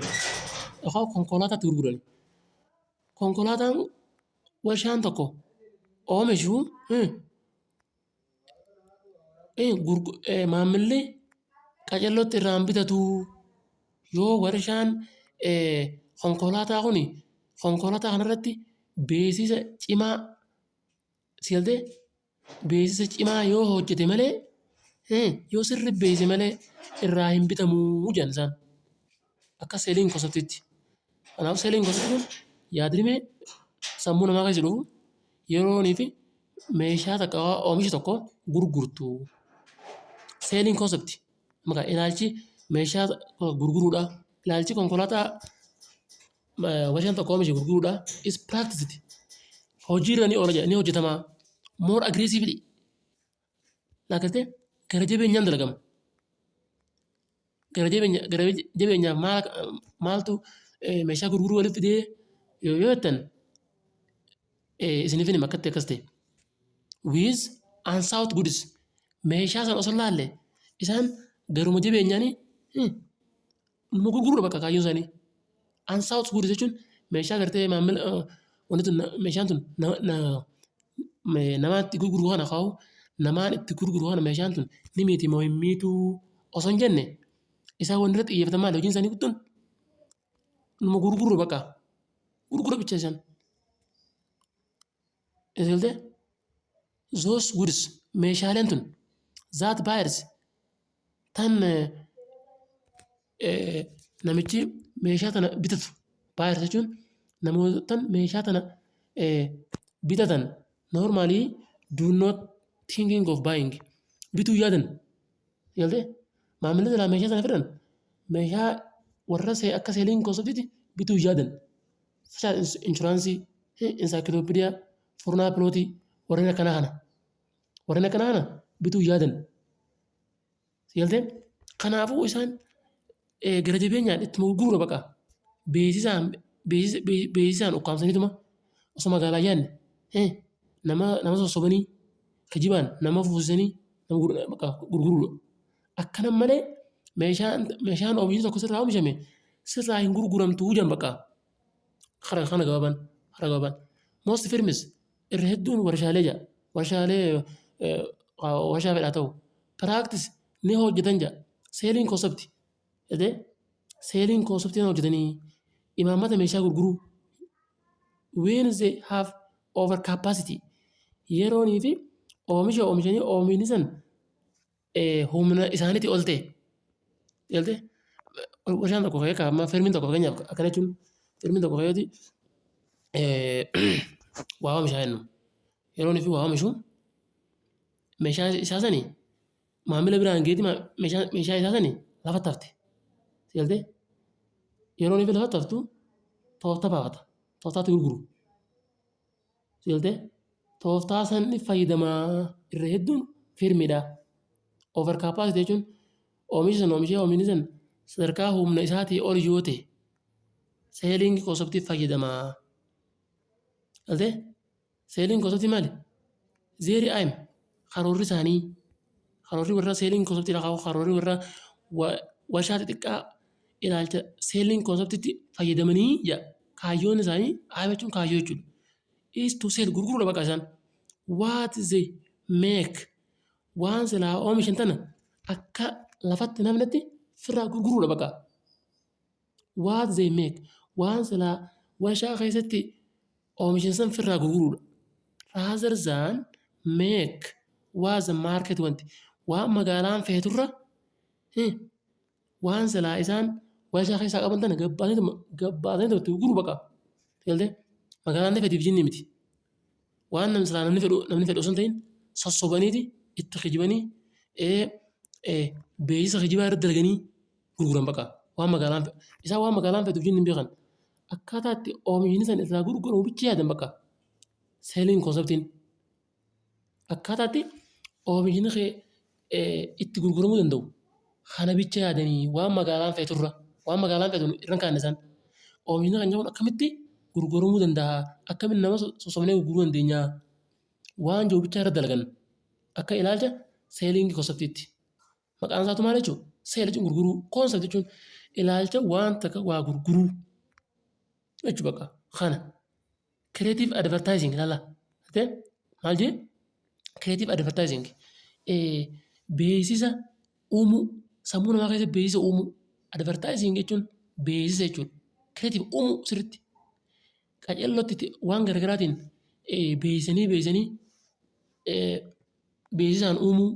yookaan konkolaataa itti gurguran. Konkolaataan warshaan tokko oomishu maamilli qacarrootti irraa hin bitatu yoo warshaan konkolaataa kuni konkolaataa kanarratti beeksisa cimaa, si galtee, beeksisa cimaa yoo hojjete malee, yoo sirriitti beeksise malee irraa hin bitamuu jedhan isaan. Akka selling conceptiitti. Kanaaf selling conceptiin kun yaadrimee sammuu namaa keessa dhufu yeroonii fi meeshaa takka, oomisha tokko gurgurtu. Selling concept maqaa ilaalchi meeshaa gurguruudha. Ilaalchi konkolaataa warshaan tokko oomishe gurguruudha is practiced. Hojiirra ni oola, ni hojjetama. More aggressively. Laakaltee gara jabeenyaan dalagama. Gara jabeenyaaf maaltu meeshaa gurguruu walitti fidee yoo jettan, isiniif hima akkatti akkas ta'e. With unsought goods, meeshaa sana osoo hin laalle isaan garuma jabeenyaanii numa gurguruudha bakka kaayyoon isaanii. Unsought goods jechuun meeshaa gartee maamila wanti tun meeshaan tun namaatti gurguru kana kaa'u, namaan itti gurguru kana meeshaan tun ni miiti moo hin miituu osoo hin jenne, isaan wanti irratti xiyyeeffatan maali? Hojiin isaanii guddoon numa gurguru, bakka gurgura bicha isaan. Galtee those goods, meeshaaleen tun, that buyers, tan namichi meeshaa tana bitatu, buyers jechuun namoota meeshaa tana bitatan, normally do not thinking of buying. Bituu yaadan. Galtee maamilli silaa meeshaa sana fedhan meeshaa warra akka selling conceptiitti bituu yaadan. Insurance, encyclopedia, furnaa pilootii, warreen akkanaa kana. Warreen akkanaa kana bituu yaadan. Galtee kanaafuu isaan gara jabeenyaan itti gurguruu baqa. Beeksisaan ukkaamsaniituma osoo magaalaa yaadne nama sossobanii, kijibaan nama fuusisanii nama gurguruudha. Akkana malee meeshaan oomishni tokko sirraa oomishame sirraa hin gurguramtuu jedhan bakka. Kana gabaabaan karaa gabaabaan. Most firms, irra hedduun warshaalee jedha. Warshaalee warshaa fedhaa ta'u practice ni hojjetan jedha. Selling concept jedhee, selling concept hojjetanii imaammata meeshaa gurguruu when they have over capacity, yeroonii fi oomisha oomishanii oomishni san humna isaaniitii ol ta'e. Galtee warshaan tokko ka'ee amma firmiin tokko, fakkeenyaaf, akkana jechuun firmiin tokko ka'eeti waa oomishaa jennu. Yeroo inni waa oomishu meeshaa isaa sani maamila biraan geeti, meeshaa isaa sani lafatti hafte. Galtee yeroo inni lafatti haftu tooftaa baafata. Tooftaatti gurguru. Galtee tooftaa sanni fayyadamaa irra hedduun firmiidha. Over capacity jechuun oomisha sana oomishee oomishni sun sadarkaa humna isaatii ol yoo ta'e selling conceptii fayyadamaa. Galtee selling conceptii maali? Their aim, karoorri isaanii, karoorri warra selling conceptii, karoorri warra warshaa xixiqqaa ilaalcha selling conceptiitti fayyadamanii jedha. Kaayyoon isaanii, aim jechuun kaayyoo jechuudha. Is to sell, gurguruudha bakka isaan. What they make, waan silaa oomishan tana akka lafatti namnatti firraa gurguruudha bakka. What they make, waan silaa warshaa keessatti oomishan san firraa gurguruudha. Rather than make what the market want, waan magaalaan feeturra waan silaa isaan warshaa keessaa qaban tana gabbaasanii itti gurguru bakka. Galtee magaalaan ni fedhiif jinni miti. Waan namni silaa namni fedhu osoo hin ta'in sossobaniiti itti kijibanii, beeksisa kijibaa irratti dalaganii gurguran bakka. Waan magaalaan isaan waan magaalaan feetuuf jinni hin beekan. Akkaataa itti oomishni san irraa gurguramu bicha yaadan bakka. Selling conceptiin akkaataa itti oomishni kee itti gurguramuu danda'u kana bicha yaadanii, waan magaalaan feeturra, waan magaalaan feetu irra hin kaa'anne isaan. Oomishni keenya kun akkamitti gurguramuu danda'a? Akkamitti nama sossobnee gurguruu dandeenya? Waan jiru bicha irra dalagan akka ilaalcha selling conceptiitti. Maqaan isaatu maal jechuudha? Sell jechuun gurguruu, concept jechuun ilaalcha waan takka waa gurguruu jechuudha bakka kana. Creative advertising ilaala. Maal jee? Creative advertising, beeksisa uumuu, sammuu namaa keessatti beeksisa uumuu. Advertising jechuun beeksisa jechuudha. Creative, uumuu, sirriitti qacarrootti waan garaagaraatiin beeksisanii beeksisanii beeksisaan uumuu.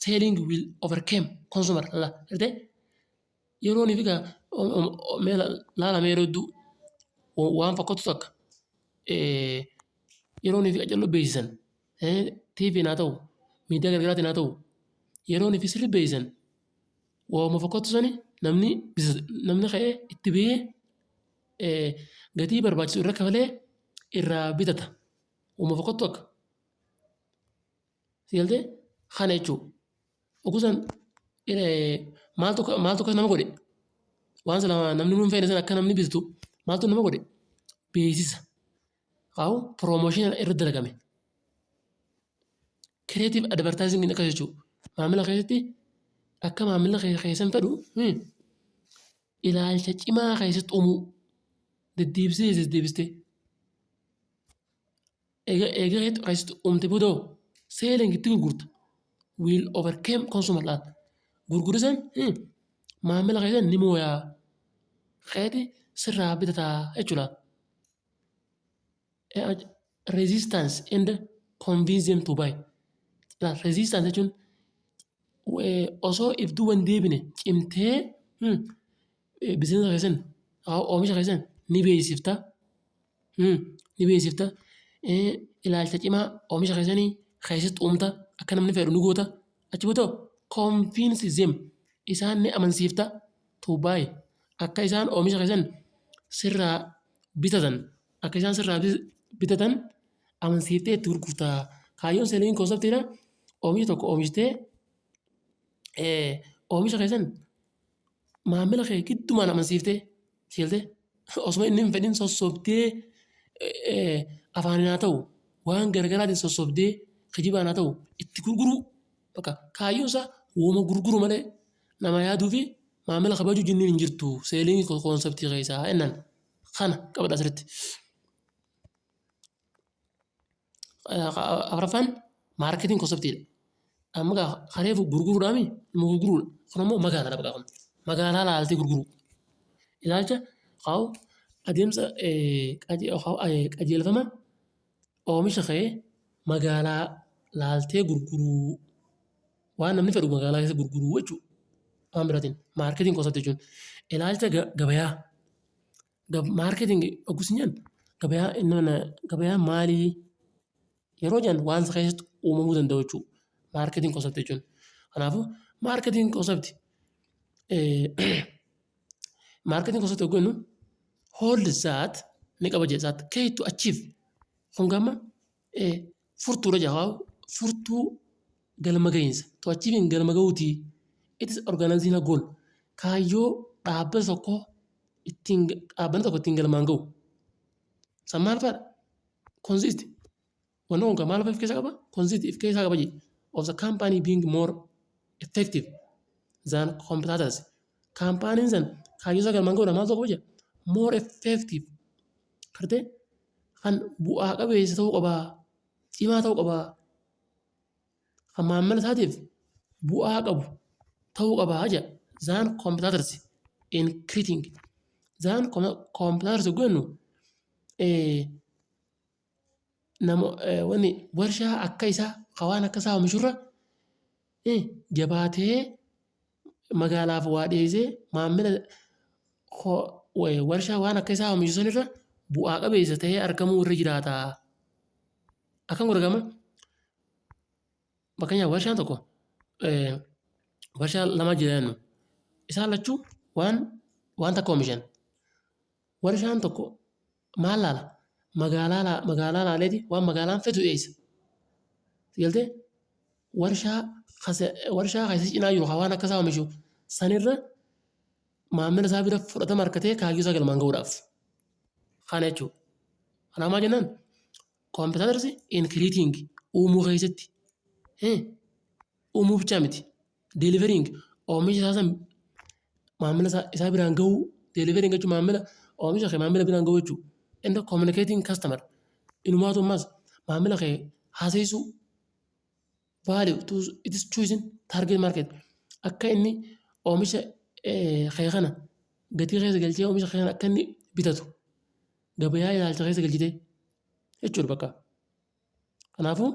Selling will overcome consumer argitee yeroo inni fi laalame yeroo hedduu waan fakkatu takka yeroo inni fi qacarroo beeksisan, TV'n haa ta'u, miidiyaa garaagaraatiin haa ta'u, yeroo inni fi sirriitti beeksisan waanuma fakkatu sani namni ka'ee itti bahee gatii barbaachisu irra kafalee irraa bitata. Waanuma fakkatu takka. Si galtee kana jechuudha. Oguu san maaltu akkas nama godhe? Waan silaa namni nuun feene sana akka namni bitatu maaltu nama godhe? Beeksisa. Kanaafuu promotion irra dalagame. Creative advertising akkas jechuudha. Maamila keessatti akka maamila keessan fedhu ilaalcha cimaa keessatti uumuu, deddeebisee deddeebistee. Eega keessatti uumte booda selling, itti gurgurta. Will overcome consumer laal. Gurgurri san maamila keessan ni mooyaa. Keeti sirraa bitataa jechuudha. Resistance and convince them to buy. Resistance jechuun osoo if duuba hin deebine cimtee businessa keessan, oomisha keessan ni beeksifta. Ni beeksifta. Ilaalcha cimaa oomisha keessanii keessatti uumta. Akka namni fedhu ni goota. Achi booda convince them, isaan ni amansiifta, to buy, akka isaan oomisha keessan sirraa bitatan, akka isaan sirraa bitatan amansiiftee itti gurgurta. Kaayyoon selling conceptiidha. Oomisha tokko oomishtee oomisha keessan maamila kee giddumaan amansiiftee seeltee osuma inni hin fedhin sossobdee, afaaniin haa ta'u, waan garaagaraatiin sossobdee, kijibaan haa ta'u, itti gurguruu. Bakka kaayyoon isaa uuma gurguru malee nama yaaduu fi maamila kabajuu jinniin hin jirtu selling conceptii keessaa jennaan. Kana qabadha asirratti. Afuraffaan marketing conceptiidha. Amma gaa kareefu gurguruudhaami, nama gurguruudha. Kun ammoo magaalaadha bakka kun. Magaalaa laaltee gurguruu. Ilaalcha kaa'u adeemsa qajeelfama oomisha kee magaalaa laaltee gurguruu. Waan namni fedhu magaalaa keessa gurguruu jechuudha. Waan biraatiin marketing concept jechuun ilaalcha gabayaa. Marketing oggus hin jennu gabayaa inni gabayaa maalii yeroo jennu waan isa keessatti uumamuu danda'u jechuudha. Marketing concept jechuun. Kanaafuu marketing concept yogguu jennu hold that ni qaba jedha, that key to achieve. Kun gama furtuudha jedha, furtuu galma gahiinsa, to achieving, galma gahuuti. It is organizing a goal, kaayyoo dhaabbata tokko ittiin dhaabbanni tokko ittiin galmaan gahu. San maal fa'aadha? Consist, wanni kun maal of keessaa qaba? Consist of keessaa qaba jedhe, of the company being more effective than competitors. Kaampaaniin san kaayyoo isaa galmaan gahuudhaaf maal ta'uu qaba jedha? More effective gartee kan bu'aa qabeessa ta'uu qaba, cimaa ta'uu qaba, kan maamila isaatiif bu'aa qabu ta'uu qaba jedha. Than competitors in creating, than competitors yogguu jennu nama wanni warshaa akka isaa kan waan akka isaa oomishurra jabaatee magaalaaf waa dhiyeessee maamila warshaa waan akka isaa oomishu sanirra bu'aa qabeessa ta'ee argamuu irra jiraata. Akkam godha gama? Fakkeenyaaf, warshaan tokko, warshaa lama jira jennu, isaan lachuu waan takka oomishan. Warshaan tokko maal laala? Magaalaa laaleeti waan magaalaan fetu dhiyeessa. Galtee warshaa kan isa cinaa jiru kan waan akkasaa oomishu sanirra maamila isaa bira fudhatama argatee kaayyoo isaa galmaan gahuudhaaf. Kana jechuudha. Kanaaf maal jennaan? Competitors in creating, uumuu keessatti, uumuu bichaa miti, delivering, oomisha isaa san maamila isaa biraan gahuu. Delivering jechuun maamila oomisha kee maamila biraan gahuu jechuudha. And communicating customer, inumaatu ammas maamila kee haasa'isuu, value to its choosing target market, akka inni oomisha kee kana gatii keessa galchee oomisha kee kana akka inni bitatu gabayaa ilaalcha keessa galchitee jechuudha bakka. Kanaafuu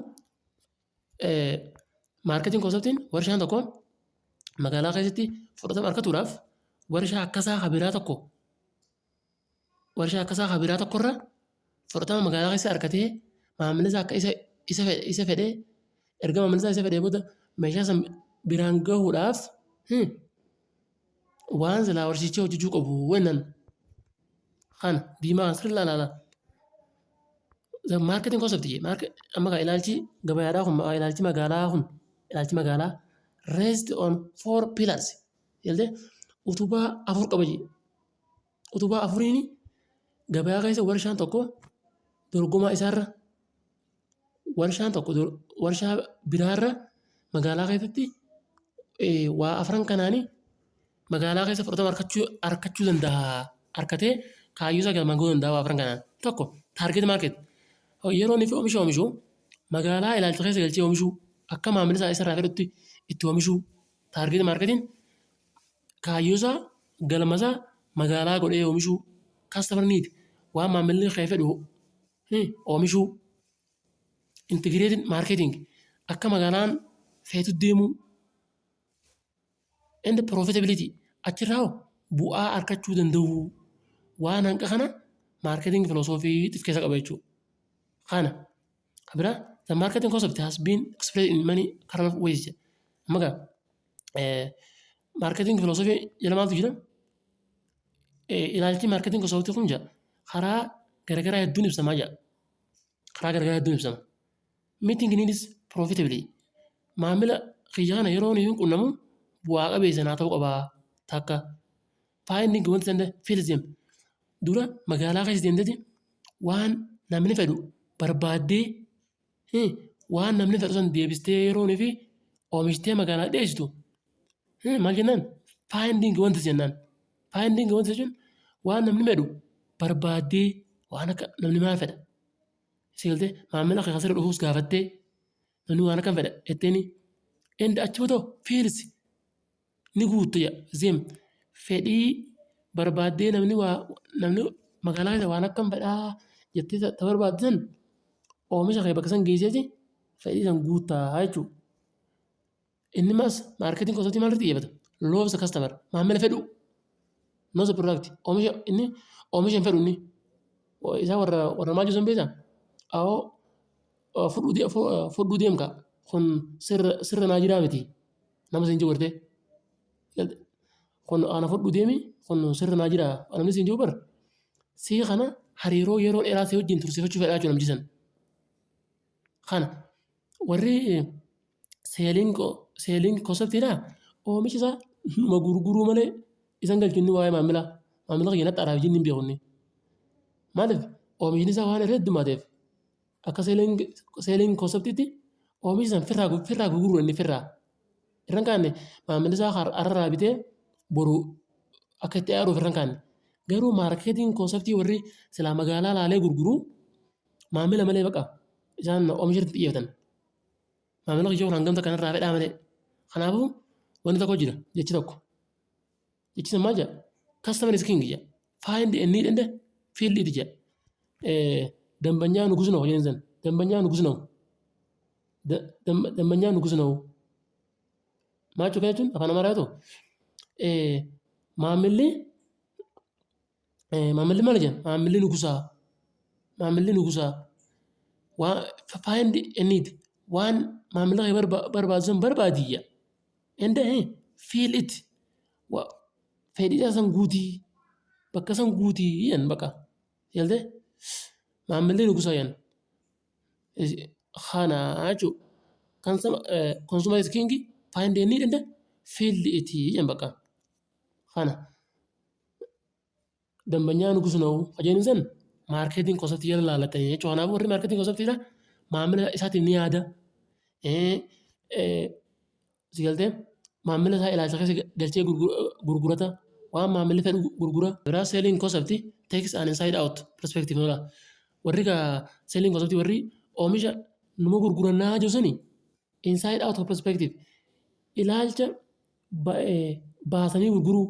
marketing conceptiin warshaan tokko magaalaa keessatti fudhatama argatuudhaaf warshaa akkasaa kan biraa tokkorra fudhatama magaalaa keessa argatee maamilli isaa akka isa fedhee, erga maamilli isaa isa fedhee booda meeshaa san biraan gahuudhaaf waan silaa warshichi hojjechuu qabu jennaan. Kana diimaa sirrii ilaalaa. The marketing concept amma kan ilaalchi gabayaadhaa kun, ilaalchi magaalaa kun, ilaalchi magaalaa rest on four pillars jedhee utubaa afur qaba jedhe. Utubaa afuriin gabayaa keessa warshaan tokko dorgomaa isaarra, warshaan tokko warshaa biraarra magaalaa keessatti waa afran kanaanii magaalaa keessa fudhatama argachuu danda'a. Argatee kaayyoo isaa galmaan gahuu danda'a waa afran kanaan. Tokko, target market. Yeroo inni oomisha oomishu magaalaa ilaalcha keessa galchee oomishuu, akka maamilli isaa isarraa fedhutti itti oomishuu. Target marketiin kaayyoo isaa, galma isaa magaalaa godhee oomishuu. Customer need, waan maamilli kee fedhu oomishuu. Integrated marketing, akka magaalaan feetu deemuu. And profitability, achirraa hoo bu'aa argachuu danda'uu. Waan hanqa kana marketing philosophy of keessa qaba jechuudha. Kana kan biraa The marketing concept has been expressed in many kind of ways. Amma gaa marketing philosophy jala maaltu jira? Ilaalchi marketing concept kun jira karaa garagaraa hedduun ibsamaa jira. Karaa garagaraa hedduun ibsama. Meeting needs profitably. Maamila kiyya kana yeroo inni qunnamu bu'aa qabeessa naa ta'uu qabaa takka. Finding wants and fills them. Dura magaalaa keessa deemteeti waan namni fedhu barbaaddee, waan namni fedhu san deebistee yeroo fi oomishtee magaalaa dhiyeessitu maal jennaan? Finding wants jennaan. Finding wants jechuun waan namni fedhu barbaaddee, waan akka namni maal fedha. Si galtee maamila kee asirra dhufuus gaafattee, namni waan akkam fedha jetteeni. Inni achi booda fills ni guutta them, fedhii barbaaddee, namni waa namni magaalaa keessa waan akkam fedhaa jettee ta barbaadde san oomisha kee bakka san geesseeti fedhii san guuttaa jechuudha. Inni mas marketing conceptii maal irratti xiyyeeffata? Love the customer, maamila fedhu. Not the product, oomisha inni oomisha hin fedhu inni. Isaa warra maal jedhu san beektaa? Awoo, fudhuu deemka, kun sirra naa jiraa miti nama siin jiru gartee. Kun ana fudhuu deemi, kun sirra naa jiraa namni siin jiru bar. Sii kana hariiroo yeroo dheeraa si wajjin tursiifachuu fedhaa jechuudha namtichi san. Kana warri selling conceptiidhaa oomisha isaa numa gurguruu malee isan galchu inni waa'ee maamilaa. Maamila kiyya natti araaf jinni hin beeku inni. Maaliif? Oomishni isaa waan irra heddumaateef akka selling conceptiitti oomisha san firraa gurguruu inni firraa. Irra hin kaanne, maamilli isaa har'arraa bitee boru akka itti aaruuf irra hin kaanne. Garuu marketing conceptii warri silaa magaalaa laalee gurguruu maamila malee baqa isaan oomisha irratti xiyyeeffatan. Maamila kiyya kun hangam takka narraa fedhaa malee. Kanaafuu wanti tokko jira, jechi tokko. Jechi sun maal jedha? "Customer is king" jedha. "Find a need and fill it" jedha. ደንበኛ ንጉስ ነው jedhan san. ደንበኛ ንጉስ ነው. ደንበኛ ንጉስ ነው. Maal jechuudha jechuun afaan Amaaraa yoo ta'u, maamilli maal jedhan? Maamilli nugusaa. Maamilli nugusaa. Find a need, waan maamila kee barbaadu san barbaadi jedha. And fill it, fedhii isaa san guutii, bakka san guutii jedhan baqa. Galtee maamilli nugusaa jedhan. Kana jechuudha. Consumer is king, find a need and fill it jedhan baqa. Kana. ደንበኛ ንጉስ ነው jedhan san marketing conceptii jala laallatanii jechuudha. Kanaafuu warri marketing conceptiidha maamila isaatiif ni yaada. Si galtee maamila isaa ilaalcha keessa galchee gurgurata. Waan maamilli fedhu gurgura. Biraa selling concept takes an inside out perspective nola. Warri selling concept, warri oomisha numa gurgurannaa jiru sani, inside out perspective, ilaalcha baasanii gurguruu.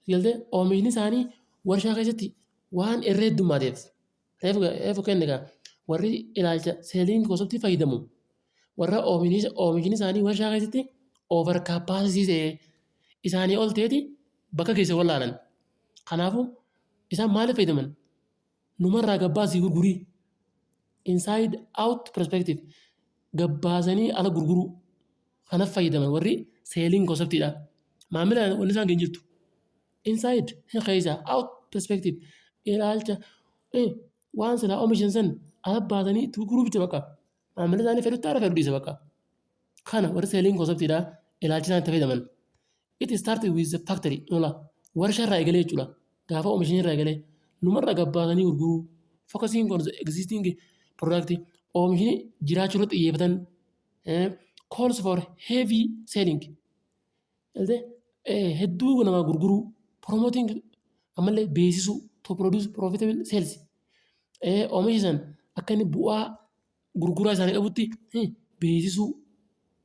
Si galtee oomishni isaanii warshaa keessatti waan irra heddumaateef, reefu kenne gaa, warri ilaalcha selling conceptii fayyadamu warra oomishni isaanii warshaa keessatti over capacity ta'ee isaanii ol ta'eeti bakka keessa wallaalan. Kanaafuu isaan maaliif fayyadaman? Numarraa gabbaasii gurgurii. Inside out perspective, gabbaasanii ala gurguruu kanaaf fayyadaman warri selling conceptiidha. Maamila wanni isaan hin jirtu. Inside keessa, out perspective, ilaalcha waan silaa oomishan san ala baasanii itti gurguruu bicha bakka. Maamila isaanii fedhutti haala fedhu dhiisa bakka. Kana warri selling conceptiidha ilaalcha isaan itti fayyadaman. It started with the factory nola, warshaa irraa eegalee jechuudha. Gaafa oomishanii irraa eegalee numarraa gabbaasanii gurguruu. Focusing on the existing product, oomishni jiraachuu irratti xiyyeeffatan, calls for heavy selling. Hedduu namaa gurguruu, promoting, ammallee beeksisuu, to produce profitable sales. Oomisha san akka inni bu'aa gurguraa isaanii qabutti beeksisuu,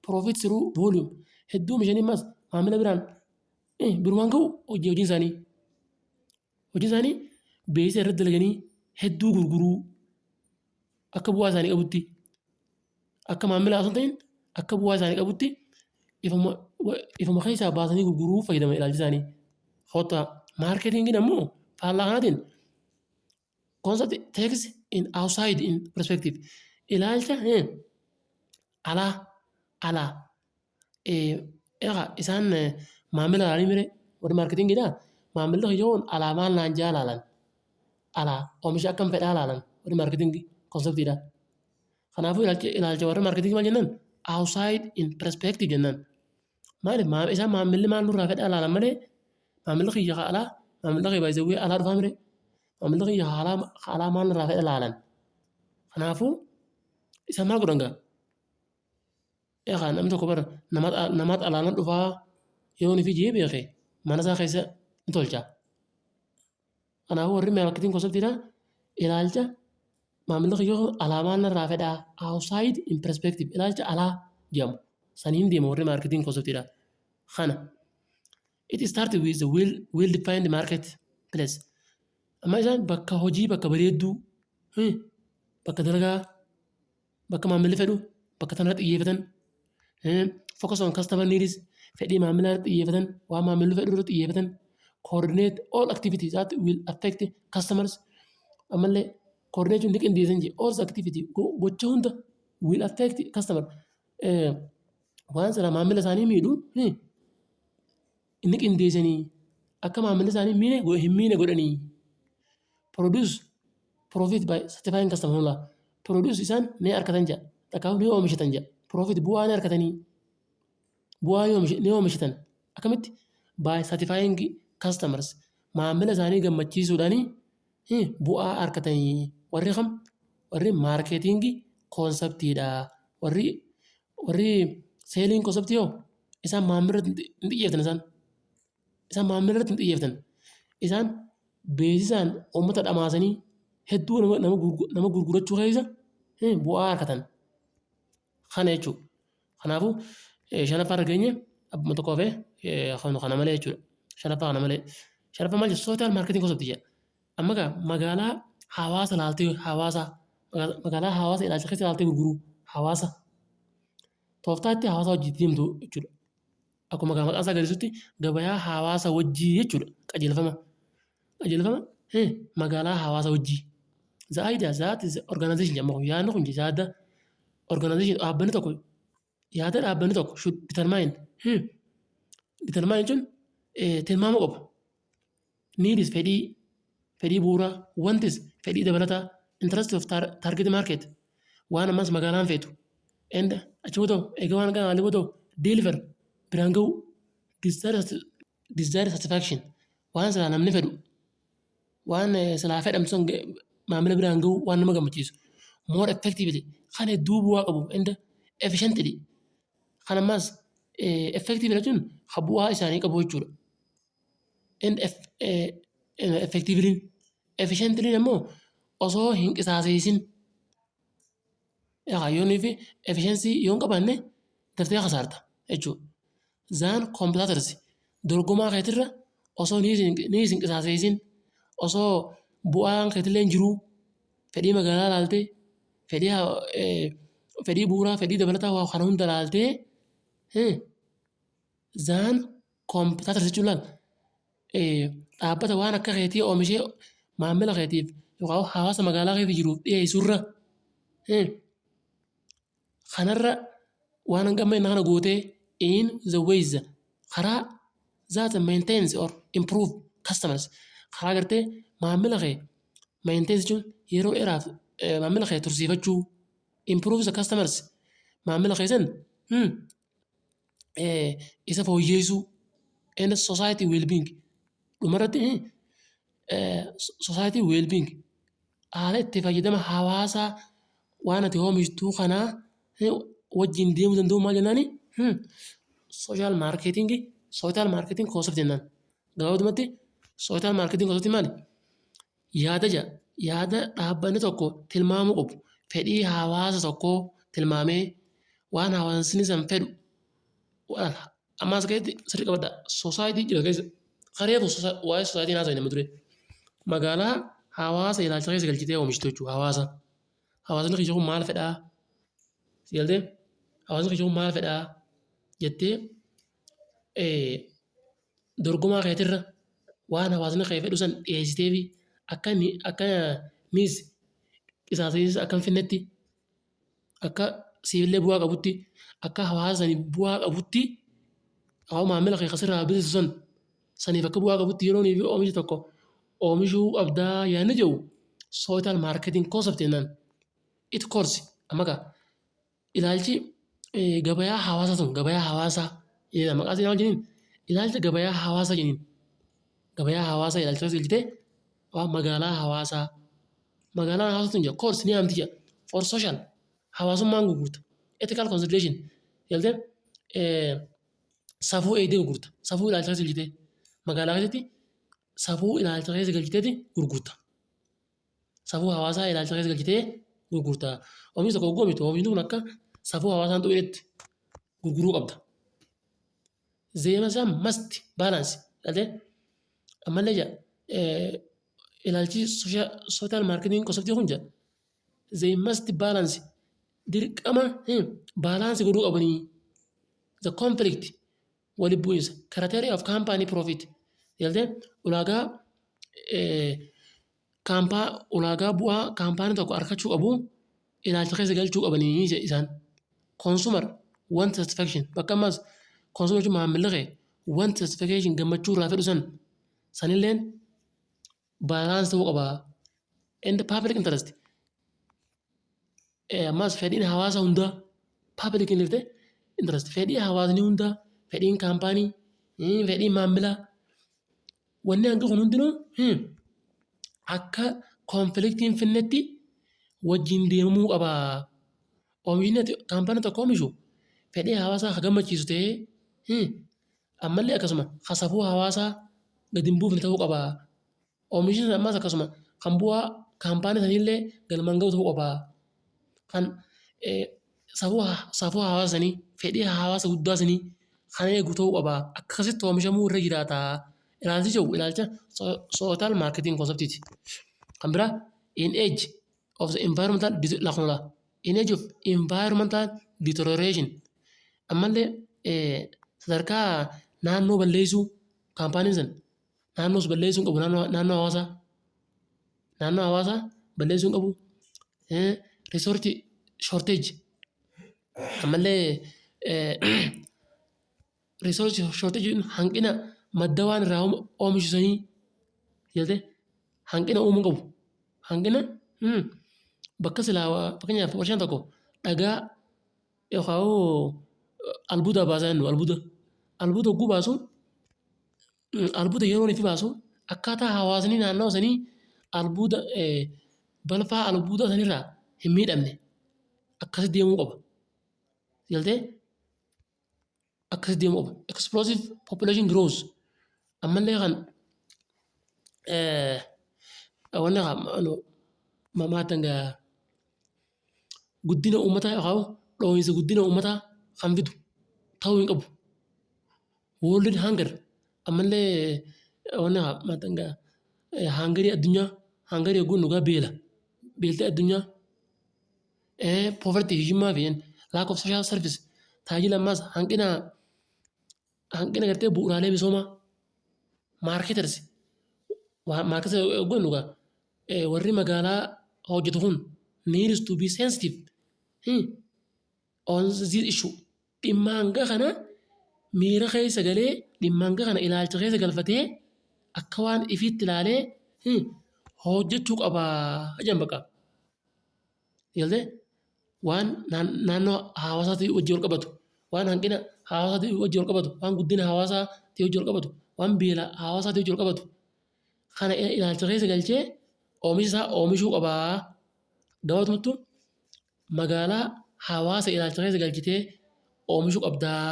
profit through volume, hedduu oomishanii ammas maamila biraan birumaan ga'u hojiin isaanii. Hojiin isaanii beeksisa irratti dalaganii hedduu gurguruu, akka bu'aa isaanii qabutti, akka maamila osoo hin ta'in akka bu'aa isaanii qabutti ifuma keessaa baasanii gurguruu fayyadaman ilaalchi isaanii. Kottaa marketingiin ammoo faallaa kanaatiin concept takes in outside in perspective, Ilaalcha alaa alaa egaa isaan maamila ilaalanii mire warri marketingiidhaa maamilli kiyya kun alaa maal naan jaa laalan, alaa oomisha akkam fedhaa laalan warri marketing conceptiidha. Kanaafuu ilaalcha warra marketingii maal jennaan? Outside in perspective jennaan. Maaliif isaan maamilli maal nurraa fedhaa laalan malee, maamilli kiyya ka alaa, maamilli kiyya baay'isawwee alaa dhufaa mire, maamilli kiyya ka alaa maal nurraa fedha laalan. Kanaafuu isaan maal godhan gaa? Egaa namni tokko bara namaatu alaa dhufaa yoo inni fi jee beeke mana isaa keessa ni tolcha. Kanaafuu warri marketing conceptiidha ilaalcha maamilli kiyya alaa maal narraa fedhaa, outside in perspective, ilaalcha alaa jedhamu saniin deema warri marketing conceptiidha. Kana. It started with the well defined market place. Amma isaan bakka hojii, bakka bareedduu, bakka dalagaa, bakka maamilli fedhu, bakka sanarratti xiyyeeffatan, focus on customer needs, fedhii maamilaa irratti xiyyeeffatan, waan maamilli fedhu irratti xiyyeeffatan, coordinate all activities that will affect customers. Ammallee coordinate ni qindeessan jee, all activity, gocha hunda, will affect customer, waan sana maamila isaanii miidhu inni qindeessanii akka maamilli isaanii miine hin miine godhanii. Produce profit by satisfying customer. Hula produce isaan ni argatan jedha, takkaaf ni oomishatan jedha, profit bu'aa ni argatanii, bu'aa ni oomishatan. Akkamitti? By satisfying customers, maamila isaanii gammachiisuudhaanii bu'aa argatanii. Warri kam? Warri marketing conceptiidha. Warri selling conceptii hoo? Isaan maamila irratti hin xiyyeeffatan. Isaan maamila irratti hin xiyyeeffatan. Isaan beeksisaan uummata dhamaasanii hedduu nama gurgurachuu keessa bu'aa argatan. Kana jechuudha. Kanaafuu shanaffaa irra geenye, abbuma tokko hafee kana malee jechuudha. Shanaffaa kana malee. Shanaffaa maal jedhu? Social marketing conceptii jedha. Amma egaa magaalaa hawaasa ilaaltee, hawaasa magaalaa hawaasa ilaalcha keessa ilaaltee gurguruu, hawaasa tooftaa itti hawaasa wajjin deemtu jechuudha. Akkuma maqaan isaa agarsiisutti gabayaa hawaasa wajjii jechuudha qajeelfama. Qajeelfama magaalaa hawaasa wajjii. The idea that is organization jedhama kun, yaadni kun yaada organization, dhaabbanni tokko, yaada dhaabbanni tokko should determine. Determine jechuun tilmaama qabu. Needs, fedhii bu'uuraa, wants, fedhii dabalataa, interest of target market, waan ammas magaalaan feetu, and achi booda egaa waan kana booda deliver, biraan ga'u, desire satisfaction, waan silaa namni fedhu, waan silaa fedhamtu sun maamila biraan ga'u, waan nama gammachiisu, more effectively, kan hedduu bu'aa qabu, and efficiently, kan ammas effective jechuun kan bu'aa isaanii qabu jechuudha. And effectively, efficiently immoo osoo hin qisaaseessin. Yoonii fi efficiency yoo hin qabaanne daftee kasaarta jechuudha. Than competitors, dorgomaa keetirra osoo ni hin qisaaseessin, osoo bu'aan keetillee hin jiruu, fedhii magaalaa ilaaltee, fedhii bu'uuraa, fedhii dabalataa, waa kana hunda ilaaltee. Than competitors jechuun laal dhaabbata waan akka keetii oomishee maamila keetiif yookaan hawaasa magaalaa keessa jiruuf dhiyeessurra, kanarra waan hanga inni kana gootee, in the ways, karaa, that maintains or improve customers, karaa gartee maamila kee maintains jechuun yeroo dheeraaf maamila kee tursiifachuu, improve the customers, maamila kee san isa fooyyeessuu, and society well-being, dhumarratti society well-being, haala itti fayyadama hawaasaa waan ati oomishtuu kanaa wajjin deemuu danda'u maal jennaani? Social marketing concept jennaan. Gabaabumatti social marketing concept maali? Yaada jedha. Yaada dhaabbanni tokko tilmaamuu qabu. Fedhii hawaasa tokkoo tilmaamee waan hawaasni san fedhu. Amma as keessatti sirrii qabadhaa. Society jira keessa. Kareefu waa'ee society haasofne nama ture. Magaalaa hawaasa ilaalcha keessa galchitee oomishtu jechuudha hawaasa. Hawaasni kiyya kun maal fedhaa? Si galtee? Hawaasni kiyya kun maal fedhaa? Jettee dorgomaa keetirra waan hawaasni kee fedhu san dhiyeessiteefi akka inni akka qisaasa'insa akka hin fidnetti. Akka siifillee bu'aa qabutti, akka hawaasa saniif bu'aa qabutti, haa maamila kee kasirraa bitatu san saniif akka bu'aa qabutti yeroo fi oomisha tokko oomishuu qabdaa yaadni jedhu social marketing concept jennaan. It course amma kaa ilaalchi gabayaa hawaasaa sun, gabayaa hawaasaa maqaa isii maal jedhaniin, ilaalcha gabayaa hawaasaa jedhaniin. Gabayaa hawaasaa ilaalcha keessa galchitee waan magaalaa hawaasaa, magaalaan hawaasaa tun jira course ni yaamti jedha for social hawaasummaan gurgurta, ethical consideration galtee safuu eegdee gurgurta. Safuu ilaalcha keessa galchitee magaalaa keessatti safuu ilaalcha keessa galchiteeti gurgurta. Safuu hawaasaa ilaalcha keessa galchitee gurgurta. Oomishni tokko hogguu oomishtu, oomishni kun akka safuu hawaasaa hin tuqnetti gurguruu qabda. Zeema isaa must balance galtee ammallee jira ilaalchi social marketing concept kun jira. They must balance, dirqama balance godhuu qabanii, the conflict, walitti bu'iinsa, criteria of company profit galtee ulaagaa kaampaa, ulaagaa bu'aa kaampaanii tokko argachuu qabu ilaalcha keessa galchuu qabanii isaan. Consumer want satisfaction, bakka ammas consumer jechuun maamilli kee want satisfaction, gammachuu irraa fedhu san sanilleen balance ta'uu qaba. And public interest, ammas fedhiin hawaasa hundaa, public interest, fedhii hawaasni hundaa, fedhiin kaampaanii, fedhiin maamilaa, wanni hanga kun hundinuu akka conflictiin hin finnetti wajjin deemamuu qaba. Oomishni ati kaampaanii tokko oomishu fedhii hawaasaa ka gammachiisu ta'ee, ammallee akkasuma ka safuu hawaasaa gadi hin buufne ta'uu qaba. Oomishni sun ammas akkasuma kan bu'aa kaampaanii saniillee galmaan gahu ta'uu qaba. Kan safuu hawaasa sanii, fedhii hawaasa guddaa sanii kan eegu ta'uu qaba. Akkasitti oomishamuu irra jiraata. Ilaalchi jiru ilaalcha social marketing conceptiiti. Kan biraa in age of the environmental lakunula in age of environmental deterioration, ammallee sadarkaa naannoo balleessuu, kaampaaniin sun naannoos balleessuu hin qabu, naannoo hawaasaa, naannoo hawaasaa balleessuu hin qabu. Resource shortage, ammallee resource shortage hanqina madda waan irraa oomishu sanii jedhee hanqina uumuu qabu. Hanqina bakka silaa, fakkeenyaaf, warshaan tokko dhagaa yookaan albuuda baasaa jennu, albuuda. Albuuda hogguu baasu, albuuda yeroo inni baasu, akkaataa hawaasni naannoo sanii albuuda balfaa albuuda sanirraa hin miidhamne akkasitti deemuu qaba. Galtee akkasitti deemuu qaba. Explosive population growth, ammallee kan wanni maatan guddina uummataa yookaan dhoohinsa guddina uummataa kan fidu ta'uu hin qabu. World hunger, ammallee wanni maatan hungerii addunyaa, hungerii hogguu dhugaa beela beeltee addunyaa, poverty, hiyyummaa fi lack of social service, tajaajila ammaas hanqina gartee bu'uuraalee misoomaa. Marketers, marketers hogguu dhugaa warri magaalaa hojjetu kun needs to be sensitive on this issue, dhimma hanga kana miira keessa galee, dhimma hanga kana ilaalcha keessa galfatee, akka waan ifiitti ilaalee hojjechuu qaba jedhan bakka. Galtee waan naannoo hawaasaatii wajjin wal qabatu, waan hanqina hawaasaatii wajjin wal qabatu, waan guddina hawaasaatii wajjin wal qabatu, waan beela hawaasaatii wajjin wal qabatu kana ilaalcha keessa galchee oomisha isaa oomishuu qabaa. Gabaabumatti magaalaa hawaasa ilaalcha keessa galchitee oomishuu qabdaa.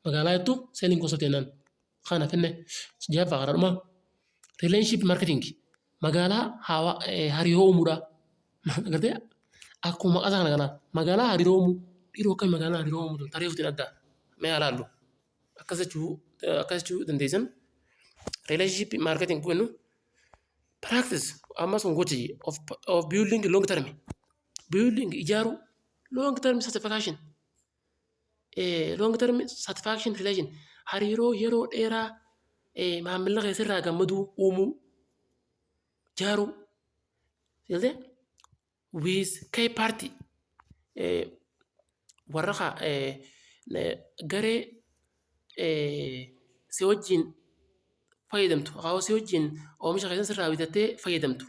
Magaalaa jettu selling concept jennaan. Kana finne jahaffaa karaa dhumaa. Relationship marketing, magaalaa hariiroo uumuudha. Agartee akkuma maqaa isaa kana kana magaalaa hariiroo uumuu, dhiiroo akkamii magaalaa hariiroo uumuu tarii ofiitiin adda mee haa ilaallu. Akkas jechuu dandeessan. Relationship marketing kun practice ammas kun gochi of building long term, building ijaaruu, long term satisfaction, long term satisfaction relation, hariiroo yeroo dheeraa maamila keessarraa gammaduu uumuu, ijaaruu with key party. Warra garee si wajjin fayyadamtu, haa si wajjin oomisha keessan sirraa bitattee fayyadamtu.